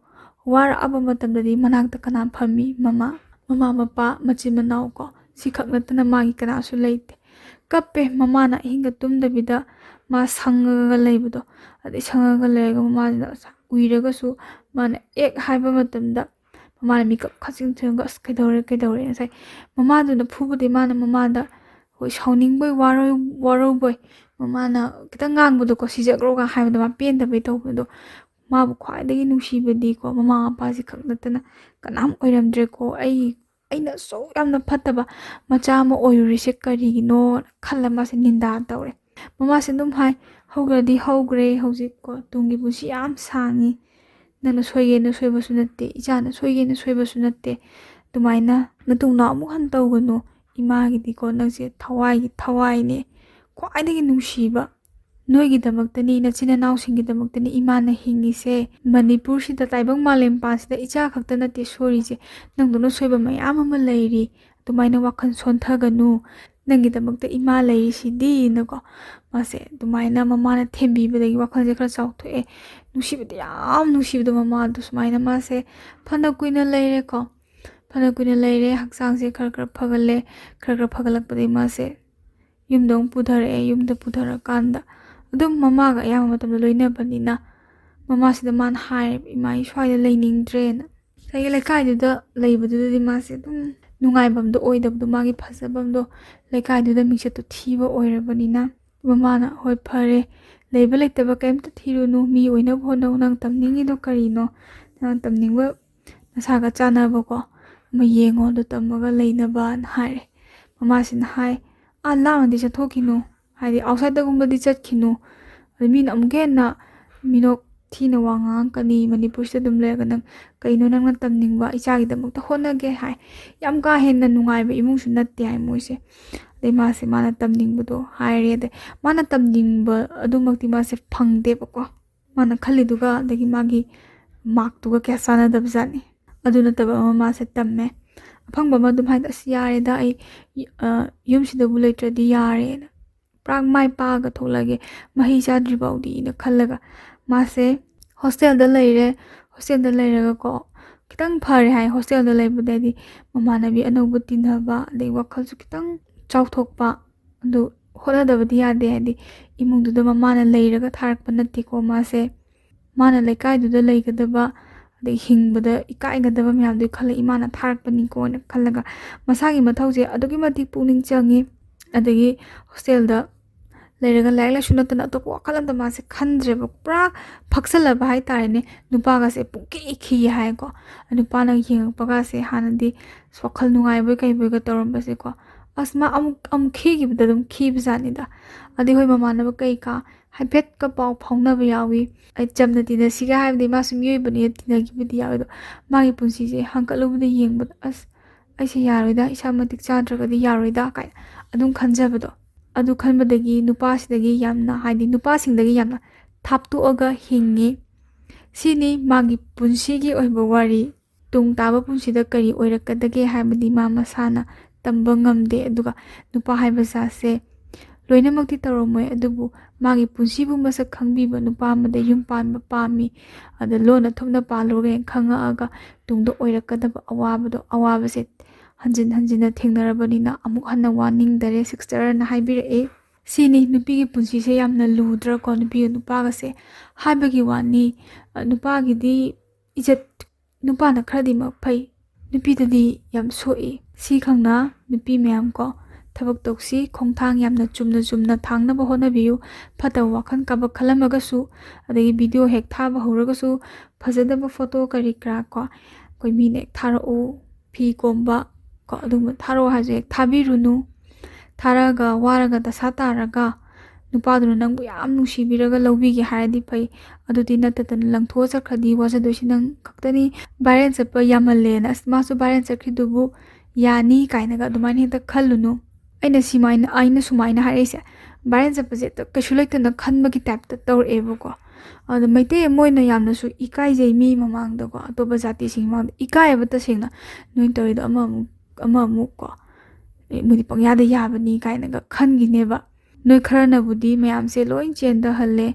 ꯋꯥꯔꯛꯑꯕ ꯃꯇꯝꯗꯗꯤ ꯃꯅꯥꯛꯇ ꯀꯅꯥ ꯐꯝꯃꯤ? ꯃꯃꯥ, ꯃꯃꯥ, ꯃꯄꯥ, ꯃꯆꯤꯟ ꯃꯅꯥꯎ ꯀꯣ, ꯁꯤ ꯈꯛ ꯅꯠꯇꯅ ꯃꯥꯒꯤ ꯀꯅꯥꯁꯨ ꯂꯩꯇꯦ꯫ ꯀꯞꯄꯦ꯫ ꯃꯃꯥꯅ ꯑꯍꯤꯡꯒ ꯇꯨꯝꯗꯕꯤꯗ ꯃꯥ ꯁꯪꯉꯒ ꯂꯩꯕꯗꯣ, ꯑꯗꯩ ꯁꯪꯉꯒ ꯂꯩꯔꯒ ꯃꯃꯥꯁꯤꯅ ꯎꯏꯔꯒꯁꯨ ꯃꯥꯅ ꯑꯦꯛ ꯍꯥꯏꯕ ꯃꯇꯝꯗ ꯃꯃꯥꯅ ꯃꯤꯀꯞ ꯈꯪꯁꯤꯡ ꯁꯤꯡꯉꯒ, "ꯑꯁ, ꯀꯩꯗꯧꯔꯦ, ꯀꯩꯗꯧꯔꯦ?" ꯉꯁꯥꯏ ꯃꯃꯥꯗꯨꯅ ꯐꯨꯕꯗꯤ ꯃꯥꯅ ꯃꯃꯥꯗ, ꯍꯣꯏ, ꯁꯥꯎꯅꯤꯡꯕꯣꯏ ꯋꯥꯔꯧ-, ꯋꯥꯔꯧꯕꯣꯏ, ꯃꯃꯥꯅ ꯈꯤꯇꯪ ꯉꯥꯡꯕꯗꯣꯀꯣ, "ꯁꯤꯖꯈ꯭ꯔꯣꯒ" ꯍꯥꯏꯕꯗꯣ, ꯃꯥ ꯄꯦꯟꯗꯕꯩ ꯇꯧꯕꯗꯣ꯫ ꯃꯥꯕꯨ ꯈ꯭ꯋꯥꯏꯗꯒꯤ ꯅꯨꯡꯁꯤꯕꯗꯤꯀꯣ, ꯃꯃꯥ ꯃꯄꯥꯁꯤ ꯈꯛ ꯅꯠꯇꯅ ꯀꯅꯥꯝ ꯑꯣꯏꯔꯝꯗ꯭ꯔꯦꯀꯣ꯫ ꯑꯩ, ꯑꯩꯅ ꯑꯁꯨꯛ ꯌꯥꯝꯅ ꯐꯠꯇꯕ ꯃꯆꯥ ꯑꯃ ꯑꯣꯏꯔꯨꯔꯤꯁꯦ ꯀꯔꯤꯒꯤꯅꯣ ꯈꯜꯂ ꯃꯥꯁꯦ ꯅꯤꯟꯗꯥ ꯇꯧꯔꯦ꯫ ꯃꯃꯥꯁꯦ ꯑꯗꯨꯝ ꯍꯥꯏ, "ꯍꯧꯈ꯭ꯔꯗꯤ ꯍꯧꯈ꯭ꯔꯦ, ꯍꯧꯖꯤꯛꯀꯣ ꯇꯨꯡꯒꯤ ꯄꯨꯟꯁꯤ ꯌꯥꯝ ꯁꯥꯡꯉꯤ꯫ ꯅꯪꯅ ꯁꯣꯏꯒꯦꯅ ꯁꯣꯏꯕꯁꯨ ꯅꯠꯇꯦ, ꯏꯆꯥꯅ ꯁꯣꯏꯒꯦꯅ ꯁꯣꯏꯕꯁꯨ ꯅꯠꯇꯦ꯫ ꯑꯗꯨꯃꯥꯏꯅ ꯃꯇꯨꯡ ꯅꯥꯎ ꯑꯃꯨꯛ ꯍꯟꯅ ꯇꯧꯒꯅꯨ꯫ ꯏꯃꯥꯒꯤꯗꯤꯀꯣ ꯅꯪꯁꯦ ꯊꯋꯥꯏꯒꯤ ꯊꯋꯥꯏꯅꯦ, ꯈ꯭ꯋꯥꯏꯗꯒꯤ ꯅꯨꯡꯁꯤꯕ꯫ ꯅꯣꯏꯒꯤꯗꯃꯛꯇꯅꯤ, ꯅꯆꯤꯟ ꯅꯅꯥꯎꯁꯤꯡꯒꯤꯗꯃꯛꯇꯅꯤ ꯏꯃꯥꯅ ꯍꯤꯡꯉꯤꯁꯦ꯫ ꯃꯅꯤꯄꯨꯔꯁꯤꯗ, ꯇꯥꯏꯕꯪ ꯃꯥꯂꯦꯝ ꯄꯥꯟꯁꯤꯗ ꯏꯆꯥ ꯈꯛꯇ ꯅꯠꯇꯦ ꯁꯣꯏꯔꯤꯁꯦ, ꯅꯪꯗꯧꯅ ꯁꯣꯏꯕ ꯃꯌꯥꯝ ꯑꯃ ꯂꯩꯔꯤ꯫ ꯑꯗꯨꯃꯥꯏꯅ ꯋꯥꯈꯜ ꯁꯣꯟꯊꯒꯅꯨ꯫ ꯅꯪꯒꯤꯗꯃꯛꯇ ꯏꯃꯥ ꯂꯩꯔꯤꯁꯤꯗꯤꯅꯀꯣ", ꯃꯥꯁꯦ ꯑꯗꯨꯃꯥꯏꯅ ꯃꯃꯥꯅ ꯊꯦꯝꯕꯤꯕꯗꯒꯤ ꯋꯥꯈꯜꯁꯦ ꯈꯔ ꯆꯥꯎꯊꯣꯛꯑꯦ꯫ ꯅꯨꯡꯁꯤꯕꯗꯤ ꯌꯥꯝ ꯅꯨꯡꯁꯤꯕꯗꯣ ꯃꯃꯥꯗꯣ꯫ ꯁꯨꯃꯥꯏꯅ ꯃꯥꯁꯦ ꯐꯅ ꯀꯨꯏꯅ ꯂꯩꯔꯦꯀꯣ꯫ ꯐꯅ ꯀꯨꯏꯅ ꯂꯩꯔꯦ, ꯍꯛꯆꯥꯡꯁꯦ ꯈꯔ ꯈꯔ ꯐꯒꯠꯂꯦ꯫ ꯈꯔ ꯈꯔ ꯐꯒꯠꯂꯛꯄꯗꯒꯤ ꯃꯥꯁꯦ ꯌꯨꯝꯗ ꯑꯃꯨꯛ ꯄꯨꯊꯔꯛꯑꯦ꯫ ꯌꯨꯝꯗ ꯄꯨꯊꯔꯀꯥꯟꯗ ꯑꯗꯨꯝ ꯃꯃꯥꯒ ꯑꯌꯥꯝꯕ ꯃꯇꯝꯗ ꯂꯣꯏꯅꯕꯅꯤꯅ, ꯃꯃꯥꯁꯤꯗ ꯃꯥꯅ ꯍꯥꯏꯔꯦꯕ, "ꯏꯃꯥ, ꯑꯩ ꯁ꯭ꯋꯥꯏꯗ ꯂꯩꯅꯤꯡꯗ꯭ꯔꯦꯅ"꯫ ꯉꯁꯥꯏꯒꯤ ꯂꯩꯀꯥꯏꯗꯨꯗ ꯂꯩꯕꯗꯨꯗꯗꯤ ꯃꯥꯁꯦ ꯑꯗꯨꯝ ꯅꯨꯡꯉꯥꯏꯐꯝꯗꯣ ꯑꯣꯏꯗꯕꯗꯣ, ꯃꯥꯒꯤ ꯐꯖꯐꯝꯗꯣ ꯂꯩꯀꯥꯏꯗꯨꯗ ꯃꯤꯡꯆꯠꯇꯣ ꯊꯤꯕ ꯑꯣꯏꯔꯕꯅꯤꯅ, ꯃꯃꯥꯅ, "ꯍꯣꯏ, ꯐꯔꯦ, ꯂꯩꯕ ꯂꯩꯇꯕ ꯀꯩꯝꯇ ꯊꯤꯔꯨꯅꯨ, ꯃꯤ ꯑꯣꯏꯅꯕ ꯍꯣꯠꯅꯧ, ꯅꯪ ꯇꯝꯅꯤꯡꯉꯤꯗꯣ ꯀꯔꯤꯅꯣ? ꯅꯪ ꯇꯝꯅꯤꯡꯕ ꯅꯁꯥꯒ ꯆꯥꯟꯅꯕꯀꯣ ꯑꯃ ꯌꯦꯡꯉꯣ, ꯑꯗꯨ ꯇꯝꯃꯒ ꯂꯩꯅꯕꯅ" ꯍꯥꯏꯔꯦ꯫ ꯃꯃꯥꯁꯤꯅ ꯍꯥꯏ, "ꯑꯥ ꯂꯥꯞꯅꯗꯤ ꯆꯠꯊꯣꯛꯈꯤꯅꯨ, ꯍꯥꯏꯗꯤ ꯑꯥꯎꯠꯁꯥꯏꯠꯇꯒꯨꯝꯕꯗꯤ ꯆꯠꯈꯤꯅꯨ, ꯑꯗꯨ ꯃꯤꯅ ꯑꯃꯨꯛꯀ ꯍꯦꯟꯅ ꯃꯤꯅꯣꯛ ꯊꯤꯅ ꯋꯥ ꯉꯥꯡꯉꯛꯀꯅꯤ, ꯃꯅꯤꯄꯨꯔꯁꯤꯗ ꯑꯗꯨꯝ ꯂꯩꯔꯒ ꯅꯪ ꯀꯩꯅꯣ ꯅꯪꯅ ꯇꯝꯅꯤꯡꯕ, ꯏꯆꯥꯒꯤꯗꯃꯛꯇ ꯍꯣꯠꯅꯒꯦ" ꯍꯥꯏ꯫ ꯌꯥꯝ ꯀꯥ ꯍꯦꯟꯅ ꯅꯨꯡꯉꯥꯏꯕ ꯏꯃꯨꯡꯁꯨ ꯅꯠꯇꯦ ꯍꯥꯏ ꯃꯣꯏꯁꯦ꯫ ꯑꯗꯩ ꯃꯥꯁꯦ ꯃꯥꯅ ꯇꯝꯅꯤꯡꯕꯗꯣ ꯍꯥꯏꯔꯦ꯫ ꯑꯗꯩ ꯃꯥꯅ ꯇꯝꯅꯤꯡꯕ ꯑꯗꯨꯃꯛꯇꯤ ꯃꯥꯁꯦ ꯐꯪꯗꯦꯕꯀꯣ꯫ ꯃꯥꯅ ꯈꯜꯂꯤꯗꯨꯒ ꯑꯗꯒꯤ ꯃꯥꯒꯤ ꯃꯥꯔꯛꯇꯨꯒ ꯀꯌꯥ ꯆꯥꯟꯅꯗꯕ ꯖꯥꯠꯅꯤ꯫ ꯑꯗꯨ ꯅꯠꯇꯕ ꯑꯃ ꯃꯥꯁꯦ ꯇꯝꯃꯦ꯫ ꯑꯐꯪꯕ ꯑꯃ ꯑꯗꯨꯝ ꯍꯥꯏꯗꯤ, "ꯑꯁ, ꯌꯥꯔꯦꯗ, ꯑꯩ, ꯑ, ꯌꯨꯝꯁꯤꯗꯕꯨ ꯂꯩꯇ꯭ꯔꯗꯤ ꯌꯥꯔꯦꯅ, ꯄꯨꯔꯥ ꯃꯥꯏ ꯄꯥꯛꯑꯒ ꯊꯣꯛꯂꯛꯑꯒꯦ, ꯃꯍꯩ ꯆꯥꯗ꯭ꯔꯤ ꯐꯥꯎꯗꯤꯅ" ꯈꯜꯂꯒ ꯃꯥꯁꯦ ꯍꯣꯁꯇꯦꯜꯗ ꯂꯩꯔꯦ꯫ ꯍꯣꯁꯇꯦꯜꯗ ꯂꯩꯔꯒꯀꯣ, ꯈꯤꯇꯪ ꯐꯔꯦ ꯍꯥꯏ꯫ ꯍꯣꯁꯇꯦꯜꯗ ꯂꯩꯕꯗꯩꯗꯤ ꯃꯃꯥꯟꯅꯕꯤ ꯑꯅꯧꯕ ꯇꯤꯟꯅꯕ, ꯑꯗꯩ ꯋꯥꯈꯜꯁꯨ ꯈꯤꯇꯪ ꯆꯥꯎꯊꯣꯛꯄ, ꯑꯗꯨ ꯍꯣꯠꯅꯗꯕꯗꯤ ꯌꯥꯗꯦ꯫ ꯍꯥꯏꯗꯤ ꯏꯃꯨꯡꯗꯨꯗ ꯃꯃꯥꯅ ꯂꯩꯔꯒ ꯊꯥꯔꯛꯄ ꯅꯠꯇꯦꯀꯣ ꯃꯥꯁꯦ꯫ ꯃꯥꯅ ꯂꯩꯀꯥꯏꯗꯨꯗ ꯂꯩꯒꯗꯕ, ꯑꯗꯒꯤ ꯍꯤꯡꯕꯗ ꯏꯀꯥꯏꯒꯗꯕ ꯃꯌꯥꯝꯗꯨꯒꯤ ꯈꯜꯂꯒ ꯏꯃꯥꯅ ꯊꯥꯔꯛꯄꯅꯤꯀꯣꯅ ꯈꯜꯂꯒ ꯃꯁꯥꯒꯤ ꯃꯊꯧꯁꯦ ꯑꯗꯨꯛꯀꯤ ꯃꯇꯤꯛ ꯄꯨꯛꯅꯤꯡ ꯆꯪꯉꯤ꯫ ꯑꯗꯒꯤ ꯍꯣꯁꯇꯦꯜꯗ ꯂꯩꯔꯒ ꯂꯥꯏꯔꯤꯛ ꯂꯥꯏꯁꯨ ꯅꯠꯇꯅ ꯑꯇꯣꯞꯄ ꯋꯥꯈꯜ ꯑꯝꯇ ꯃꯥꯁꯦ ꯈꯟꯗ꯭ꯔꯦꯕ꯫ ꯄꯨꯔꯥ ꯐꯛꯆꯜꯂꯕ ꯍꯥꯏꯇꯥꯔꯦꯅꯦ꯫ ꯅꯨꯄꯥꯒꯁꯦ ꯄꯨꯡꯀꯤ ꯈꯤꯌꯦ ꯍꯥꯏꯀꯣ꯫ ꯅꯨꯄꯥꯅ ꯌꯦꯡꯉꯛꯄꯒꯁꯦ ꯍꯥꯟꯅꯗꯤ ꯋꯥꯈꯜ ꯅꯨꯡꯉꯥꯏꯕꯣꯏ ꯀꯩꯕꯣꯏꯒ ꯇꯧꯔꯝꯕꯁꯦꯀꯣ꯫ ꯑꯁ, ꯃꯥ ꯑꯃꯨꯛ, ꯑꯃꯨꯛ ꯈꯤꯈꯤꯕꯗ ꯑꯗꯨꯝ ꯈꯤꯕꯖꯥꯠꯅꯤꯗ꯫ ꯑꯗꯩ ꯍꯣꯏ, ꯃꯃꯥꯟꯅꯕ ꯀꯩꯀꯥ ꯍꯥꯏꯐꯦꯠꯀ ꯄꯥꯎ ꯐꯥꯎꯅꯕ ꯌꯥꯎꯏ꯫ ꯑꯩ ꯆꯝꯅ ꯇꯤꯟꯅꯁꯤꯒ ꯍꯥꯏꯕꯗꯤ ꯃꯥꯁꯨ ꯃꯤꯑꯣꯏꯕꯅꯤꯅ ꯇꯤꯟꯅꯈꯤꯕꯗꯤ ꯌꯥꯎꯋꯦ꯫ ꯑꯗꯣ ꯃꯥꯒꯤ ꯄꯨꯟꯁꯤꯁꯦ ꯍꯥꯡꯀꯠꯂꯨꯕꯗ ꯌꯦꯡꯕꯗ, "ꯑꯁ, ꯑꯩꯁꯦ ꯌꯥꯔꯣꯏꯗ, ꯏꯁꯥ ꯃꯇꯤꯛ ꯆꯥꯗ꯭ꯔꯒꯗꯤ ꯌꯥꯔꯣꯏꯗ" ꯀꯥꯏꯅ ꯑꯗꯨꯝ ꯈꯟꯖꯕꯗꯣ꯫ ꯑꯗꯨ ꯈꯟꯕꯗꯒꯤ ꯅꯨꯄꯥꯁꯤꯗꯒꯤ ꯌꯥꯝꯅ, ꯍꯥꯏꯗꯤ ꯅꯨꯄꯥꯁꯤꯡꯗꯒꯤ ꯌꯥꯝꯅ ꯊꯥꯞꯇꯣꯛꯑꯒ ꯍꯤꯡꯉꯤ꯫ ꯁꯤꯅꯤ ꯃꯥꯒꯤ ꯄꯨꯟꯁꯤꯒꯤ ꯑꯣꯏꯕ ꯋꯥꯔꯤ꯫ ꯇꯨꯡ ꯇꯥꯕ ꯄꯨꯟꯁꯤꯗ ꯀꯔꯤ ꯑꯣꯏꯔꯛꯀꯗꯒꯦ ꯍꯥꯏꯕꯗꯤ ꯃꯥ ꯃꯁꯥꯅ ꯇꯝꯕ ꯉꯝꯗꯦ꯫ ꯑꯗꯨꯒ ꯅꯨꯄꯥ ꯍꯥꯏꯕ ꯖꯥꯠꯁꯦ ꯂꯣꯏꯅꯃꯛꯇꯤ ꯇꯧꯔꯝꯃꯣꯏ, ꯑꯗꯨꯕꯨ ꯃꯥꯒꯤ ꯄꯨꯟꯁꯤꯕꯨ ꯃꯁꯛ ꯈꯪꯕꯤꯕ ꯅꯨꯄꯥ ꯑꯃꯗ ꯌꯨꯝ ꯄꯥꯟꯕ ꯄꯥꯝꯃꯤ꯫ ꯑꯗ ꯂꯣꯟꯅ ꯊꯨꯞꯅ ꯄꯥꯜꯂꯨꯔꯒ ꯍꯦꯟꯅ ꯈꯪꯉꯛꯑꯒ ꯇꯨꯡꯗ ꯑꯣꯏꯔꯛꯀꯗꯕ ꯑꯋꯥꯕꯗꯣ, ꯑꯋꯥꯕꯁꯦ ꯍꯟꯖꯤꯟ ꯍꯟꯖꯤꯟꯅ ꯊꯦꯡꯅꯔꯕꯅꯤꯅ ꯑꯃꯨꯛ ꯍꯟꯅ ꯋꯥꯅꯤꯡꯗꯔꯦ ꯁꯤꯁꯇꯔꯅ ꯍꯥꯏꯕꯤꯔꯛꯑꯦ꯫ ꯁꯤꯅꯤ ꯅꯨꯄꯤꯒꯤ ꯄꯨꯟꯁꯤꯁꯦ ꯌꯥꯝꯅ ꯂꯨꯗ꯭ꯔꯥꯀꯣ, ꯅꯨꯄꯤꯒ ꯅꯨꯄꯥꯒꯁꯦ꯫ ꯍꯥꯏꯕꯒꯤ ꯋꯥꯅꯤ, ꯑ, ꯅꯨꯄꯥꯒꯤꯗꯤ ꯏꯖꯠ, ꯅꯨꯄꯥꯅ ꯈꯔꯗꯤ ꯃꯛ ꯐꯩ, ꯅꯨꯄꯤꯗꯗꯤ ꯌꯥꯝ ꯁꯣꯛꯏ꯫ ꯁꯤ ꯈꯪꯅ ꯅꯨꯄꯤ ꯃꯌꯥꯝ ꯀꯣ, ꯊꯕꯛ ꯇꯧꯁꯤ, ꯈꯣꯡꯊꯥꯡ ꯌꯥꯝꯅ ꯆꯨꯝꯅ ꯆꯨꯝꯅ ꯊꯥꯡꯅꯕ ꯍꯣꯠꯅꯕꯤꯌꯨ꯫ ꯐꯠꯇꯕ ꯋꯥꯈꯜ ꯀꯥꯕꯛ ꯈꯜꯂꯝꯃꯒꯁꯨ, ꯑꯗꯒꯤ ꯚꯤꯗꯤꯑꯣ ꯍꯦꯛ ꯊꯥꯕ ꯍꯧꯔꯒꯁꯨ, ꯐꯖꯗꯕ ꯐꯣꯇꯣ ꯀꯔꯤ ꯀꯔꯥ ꯀꯣ, ꯑꯩꯈꯣꯏ ꯃꯤꯅ ꯍꯦꯛ ꯊꯥꯔꯛꯎ, ꯐꯤ ꯀꯣꯝꯕ ꯀꯣ, ꯑꯗꯨꯒꯨꯝꯕ ꯊꯥꯔꯛꯑꯣ ꯍꯥꯏꯁꯨ ꯍꯦꯛ ꯊꯥꯕꯤꯔꯨꯅꯨ꯫ ꯊꯥꯔꯛꯑꯒ ꯋꯥꯔꯒ ꯗꯁꯥ ꯇꯥꯔꯒ ꯅꯨꯄꯥꯗꯨꯅ ꯅꯪꯕꯨ ꯌꯥꯝ ꯅꯨꯡꯁꯤꯕꯤꯔꯒ ꯂꯧꯕꯤꯒꯦ ꯍꯥꯏꯔꯗꯤ ꯐꯩ꯫ ꯑꯗꯨꯗꯤ ꯅꯠꯇꯗꯅ ꯂꯪꯊꯣꯛꯑ ꯆꯠꯈ꯭ꯔꯗꯤ ꯋꯥꯖꯗꯣꯏꯁꯤ ꯅꯪ ꯈꯛꯇꯅꯤ꯫ ꯚꯥꯏꯔꯦꯜ ꯆꯠꯄ ꯌꯥꯝꯃꯜꯂꯦꯅ, "ꯑꯁ, ꯃꯥꯁꯨ ꯚꯥꯏꯔꯦꯜ ꯆꯠꯈ꯭ꯔꯤꯗꯨꯕꯨ ꯌꯥꯅꯤ" ꯀꯥꯏꯅꯒ ꯑꯗꯨꯃꯥꯏꯅ ꯍꯦꯛꯇ ꯈꯜꯂꯨꯅꯨ꯫ ꯑꯩꯅ ꯁꯤꯃꯥꯏꯅ, ꯑꯩꯅ ꯁꯨꯃꯥꯏꯅ ꯍꯥꯏꯔꯛꯏꯁꯦ, ꯚꯥꯏꯔꯦꯜ ꯆꯠꯄꯁꯦ ꯍꯦꯛꯇ ꯀꯩꯁꯨ ꯂꯩꯇꯅ ꯈꯟꯕꯒꯤ ꯇꯥꯏꯞꯇ ꯇꯧꯔꯛꯑꯦꯕꯀꯣ꯫ ꯑꯗꯣ ꯃꯩꯇꯩ ꯑꯃ ꯑꯣꯏꯅ ꯌꯥꯝꯅꯁꯨ ꯏꯀꯥꯏꯖꯩ ꯃꯤ ꯃꯃꯥꯡꯗꯀꯣ, ꯑꯇꯣꯞꯄ ꯖꯥꯇꯤꯁꯤꯡ ꯃꯃꯥꯡꯗ ꯏꯀꯥꯏꯌꯦꯕ ꯇꯁꯦꯡꯅ꯫ ꯅꯣꯏ ꯇꯧꯔꯤꯗꯣ ꯑꯃꯃꯨꯛ, ꯑꯃꯃꯨꯛ ꯀꯣ, "ꯑꯦ, ꯃꯣꯏꯗꯤ ꯄꯪꯌꯥꯗ ꯌꯥꯕꯅꯤ" ꯀꯥꯏꯅꯒ ꯈꯟꯈꯤꯅꯦꯕ꯫ ꯅꯣꯏ ꯈꯔꯅꯕꯨꯗꯤ ꯃꯌꯥꯝꯁꯦ ꯂꯣꯏ ꯆꯦꯟꯊꯍꯜꯂꯦ꯫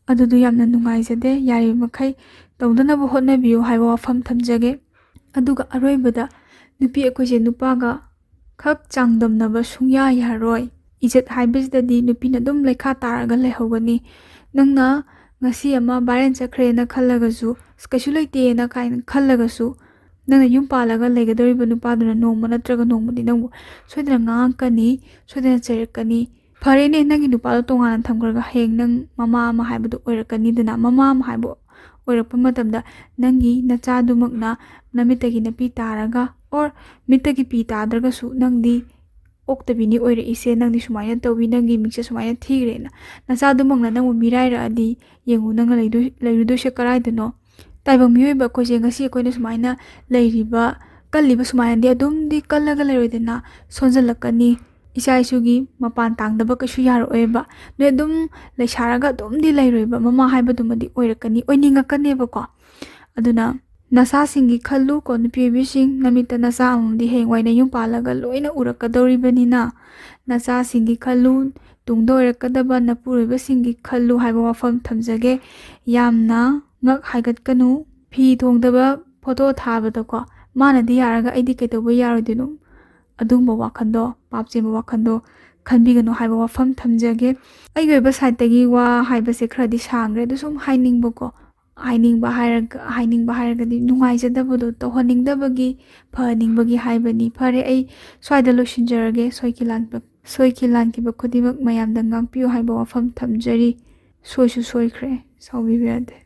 ꯑꯗꯨꯗꯨ ꯌꯥꯝꯅ ꯅꯨꯡꯉꯥꯏꯖꯗꯦ꯫ ꯌꯥꯔꯤꯕ ꯃꯈꯩ ꯇꯧꯗꯅꯕ ꯍꯣꯠꯅꯕꯤꯌꯨ ꯍꯥꯏꯕ ꯋꯥꯐꯝ ꯊꯝꯖꯒꯦ꯫ ꯑꯗꯨꯒ ꯑꯔꯣꯏꯕꯗ, ꯅꯨꯄꯤ ꯑꯩꯈꯣꯏꯁꯦ ꯅꯨꯄꯥꯒ ꯈꯛ ꯆꯥꯡꯗꯝꯅꯕ ꯁꯨꯡꯌꯥ ꯌꯥꯔꯣꯏ꯫ ꯏꯖꯠ ꯍꯥꯏꯕꯁꯤꯗꯗꯤ ꯅꯨꯄꯤꯅ ꯑꯗꯨꯝ ꯂꯩꯈꯥ ꯇꯥꯔꯒ ꯂꯩꯍꯧꯒꯅꯤ꯫ ꯅꯪꯅ ꯉꯁꯤ ꯑꯃ viral ꯆꯠꯈ꯭ꯔꯦꯅ ꯈꯜꯂꯒꯁꯨ, "ꯑꯁ, ꯀꯩꯁꯨ ꯂꯩꯇꯦꯅ" ꯀꯥꯏꯅ ꯈꯜꯂꯒꯁꯨ, ꯅꯪꯅ ꯌꯨꯝ ꯄꯥꯜꯂꯒ ꯂꯩꯒꯗꯧꯔꯤꯕ ꯅꯨꯄꯥꯗꯨꯅ ꯅꯣꯡꯃ ꯅꯠꯇ꯭ꯔꯒ ꯅꯣꯡꯃꯗꯤ ꯅꯪꯕꯨ ꯁꯣꯏꯗꯅ ꯉꯥꯡꯉꯛꯀꯅꯤ, ꯁꯣꯏꯗꯅ ꯆꯩꯔꯛꯀꯅꯤ꯫ ꯐꯔꯦꯅꯦ, ꯅꯪꯒꯤ ꯅꯨꯄꯥꯗꯣ ꯇꯣꯉꯥꯟꯅ ꯊꯝꯈ꯭ꯔꯒ ꯍꯌꯦꯡ ꯅꯪ ꯃꯃꯥ ꯑꯃ ꯍꯥꯏꯕꯗꯣ ꯑꯣꯏꯔꯛꯀꯅꯤꯗꯅ꯫ ꯃꯃꯥ ꯑꯃ ꯍꯥꯏꯕ ꯑꯣꯏꯔꯛꯄ ꯃꯇꯝꯗ ꯅꯪꯒꯤ ꯅꯆꯥꯗꯨꯃꯛꯅ ꯅꯃꯤꯠꯇꯒꯤ ꯅꯄꯤ ꯇꯥꯔꯒ, or ꯃꯤꯠꯇꯒꯤ ꯄꯤ ꯇꯥꯗ꯭ꯔꯒꯁꯨ, ꯅꯪꯗꯤ ꯑꯣꯛꯇꯕꯤꯅꯤ ꯑꯣꯏꯔꯛꯏꯁꯦ, ꯅꯪꯗꯤ ꯁꯨꯃꯥꯏꯅ ꯇꯧꯏ, ꯅꯪꯒꯤ ꯃꯤꯡꯁꯦ ꯁꯨꯃꯥꯏꯅ ꯊꯤꯈ꯭ꯔꯦꯅ꯫ ꯅꯆꯥꯗꯨꯃꯛꯅ ꯅꯪꯕꯨ ꯃꯤꯔꯥꯏꯔꯛꯑꯗꯤ ꯌꯦꯡꯉꯨ, ꯅꯪꯅ ꯂꯩꯗꯣꯏ-, ꯂꯩꯔꯨꯗꯣꯏꯁꯦ ꯀꯔꯥꯏꯗꯅꯣ? ꯇꯥꯏꯕꯪ ꯃꯤꯑꯣꯏꯕ ꯑꯩꯈꯣꯏꯁꯦ ꯉꯁꯤ ꯑꯩꯈꯣꯏꯅ ꯁꯨꯃꯥꯏꯅ ꯂꯩꯔꯤꯕ, ꯀꯜꯂꯤꯕ ꯁꯨꯃꯥꯏꯅꯗꯤ ꯑꯗꯨꯝꯗꯤ ꯀꯜꯂꯒ ꯂꯩꯔꯣꯏꯗꯅ, ꯁꯣꯟꯖꯜꯂꯛꯀꯅꯤ꯫ ꯏꯆꯥ ꯏꯁꯨꯒꯤ ꯃꯄꯥꯟ ꯇꯥꯡꯗꯕ ꯀꯩꯁꯨ ꯌꯥꯔꯛꯑꯣꯏꯕ꯫ ꯅꯣꯏ ꯑꯗꯨꯝ ꯂꯩꯁꯥꯔꯒ ꯑꯗꯨꯝꯗꯤ ꯂꯩꯔꯣꯏꯕ, ꯃꯃꯥ ꯍꯥꯏꯕꯗꯨꯃꯗꯤ ꯑꯣꯏꯔꯛꯀꯅꯤ, ꯑꯣꯏꯅꯤꯡꯉꯛꯀꯅꯦꯕꯀꯣ꯫ ꯑꯗꯨꯅ ꯅꯆꯥꯁꯤꯡꯒꯤ ꯈꯜꯂꯨ ꯀꯣ, ꯅꯨꯄꯤ ꯑꯣꯏꯕꯤꯁꯤꯡ, ꯅꯃꯤꯠꯇ ꯅꯆꯥ ꯑꯃꯃꯝꯗꯤ ꯍꯌꯦꯡꯋꯥꯏ ꯅꯌꯨꯝ ꯄꯥꯜꯂꯒ ꯂꯣꯏꯅ ꯎꯔꯛꯀꯗꯧꯔꯤꯕꯅꯤꯅ, ꯅꯆꯥꯁꯤꯡꯒꯤ ꯈꯜꯂꯨ, ꯇꯨꯡꯗ ꯑꯣꯏꯔꯛꯀꯗꯕ ꯅꯄꯨꯔꯣꯏꯕꯁꯤꯡꯒꯤ ꯈꯜꯂꯨ ꯍꯥꯏꯕ ꯋꯥꯐꯝ ꯊꯝꯖꯒꯦ꯫ ꯌꯥꯝꯅ ꯉꯛ ꯍꯥꯏꯒꯠꯀꯅꯨ꯫ ꯐꯤ ꯊꯣꯡꯗꯕ ꯐꯣꯇꯣ ꯊꯥꯕꯗꯀꯣ, ꯃꯥꯅꯗꯤ ꯌꯥꯔꯒ ꯑꯩꯗꯤ ꯀꯩꯗꯧꯕ ꯌꯥꯔꯣꯏꯗꯣꯏꯅꯣ? ꯑꯗꯨꯒꯨꯝꯕ ꯋꯥꯈꯜꯗꯣ, ꯄꯥꯞ ꯆꯦꯟꯕ ꯋꯥꯈꯜꯗꯣ ꯈꯟꯕꯤꯒꯅꯨ ꯍꯥꯏꯕ ꯋꯥꯐꯝ ꯊꯝꯖꯒꯦ꯫ ꯑꯩꯒꯤ ꯑꯣꯏꯕ ꯁꯥꯏꯠꯇꯒꯤ ꯋꯥ ꯍꯥꯏꯕꯁꯦ ꯈꯔꯗꯤ ꯁꯥꯡꯈ꯭ꯔꯦ, ꯑꯗꯨ ꯁꯨꯝ ꯍꯥꯏꯅꯤꯡꯕꯀꯣ, ꯍꯥꯏꯅꯤꯡꯕ ꯍꯥꯏꯔꯒ, ꯍꯥꯏꯅꯤꯡꯕ ꯍꯥꯏꯔꯒꯗꯤ ꯅꯨꯡꯉꯥꯏꯖꯗꯕꯗꯣ, ꯇꯧꯍꯟꯅꯤꯡꯗꯕꯒꯤ, ꯐꯍꯟꯅꯤꯡꯕꯒꯤ ꯍꯥꯏꯕꯅꯤ꯫ ꯐꯔꯦ, ꯑꯩ ꯁ꯭ꯋꯥꯏꯗ ꯂꯣꯏꯁꯤꯟꯖꯔꯒꯦ꯫ ꯁꯣꯏꯈꯤ ꯂꯥꯟꯕ-, ꯁꯣꯏꯈꯤ ꯂꯥꯟꯈꯤꯕ ꯈꯨꯗꯤꯡꯃꯛ ꯃꯌꯥꯝꯗ ꯉꯥꯛꯄꯤꯌꯨ ꯍꯥꯏꯕ ꯋꯥꯐꯝ ꯊꯝꯖꯔꯤ꯫ ꯁꯣꯏꯁꯨ ꯁꯣꯏꯈ꯭ꯔꯦ, ꯁꯥꯎꯕꯤꯕ ꯌꯥꯗꯦ꯫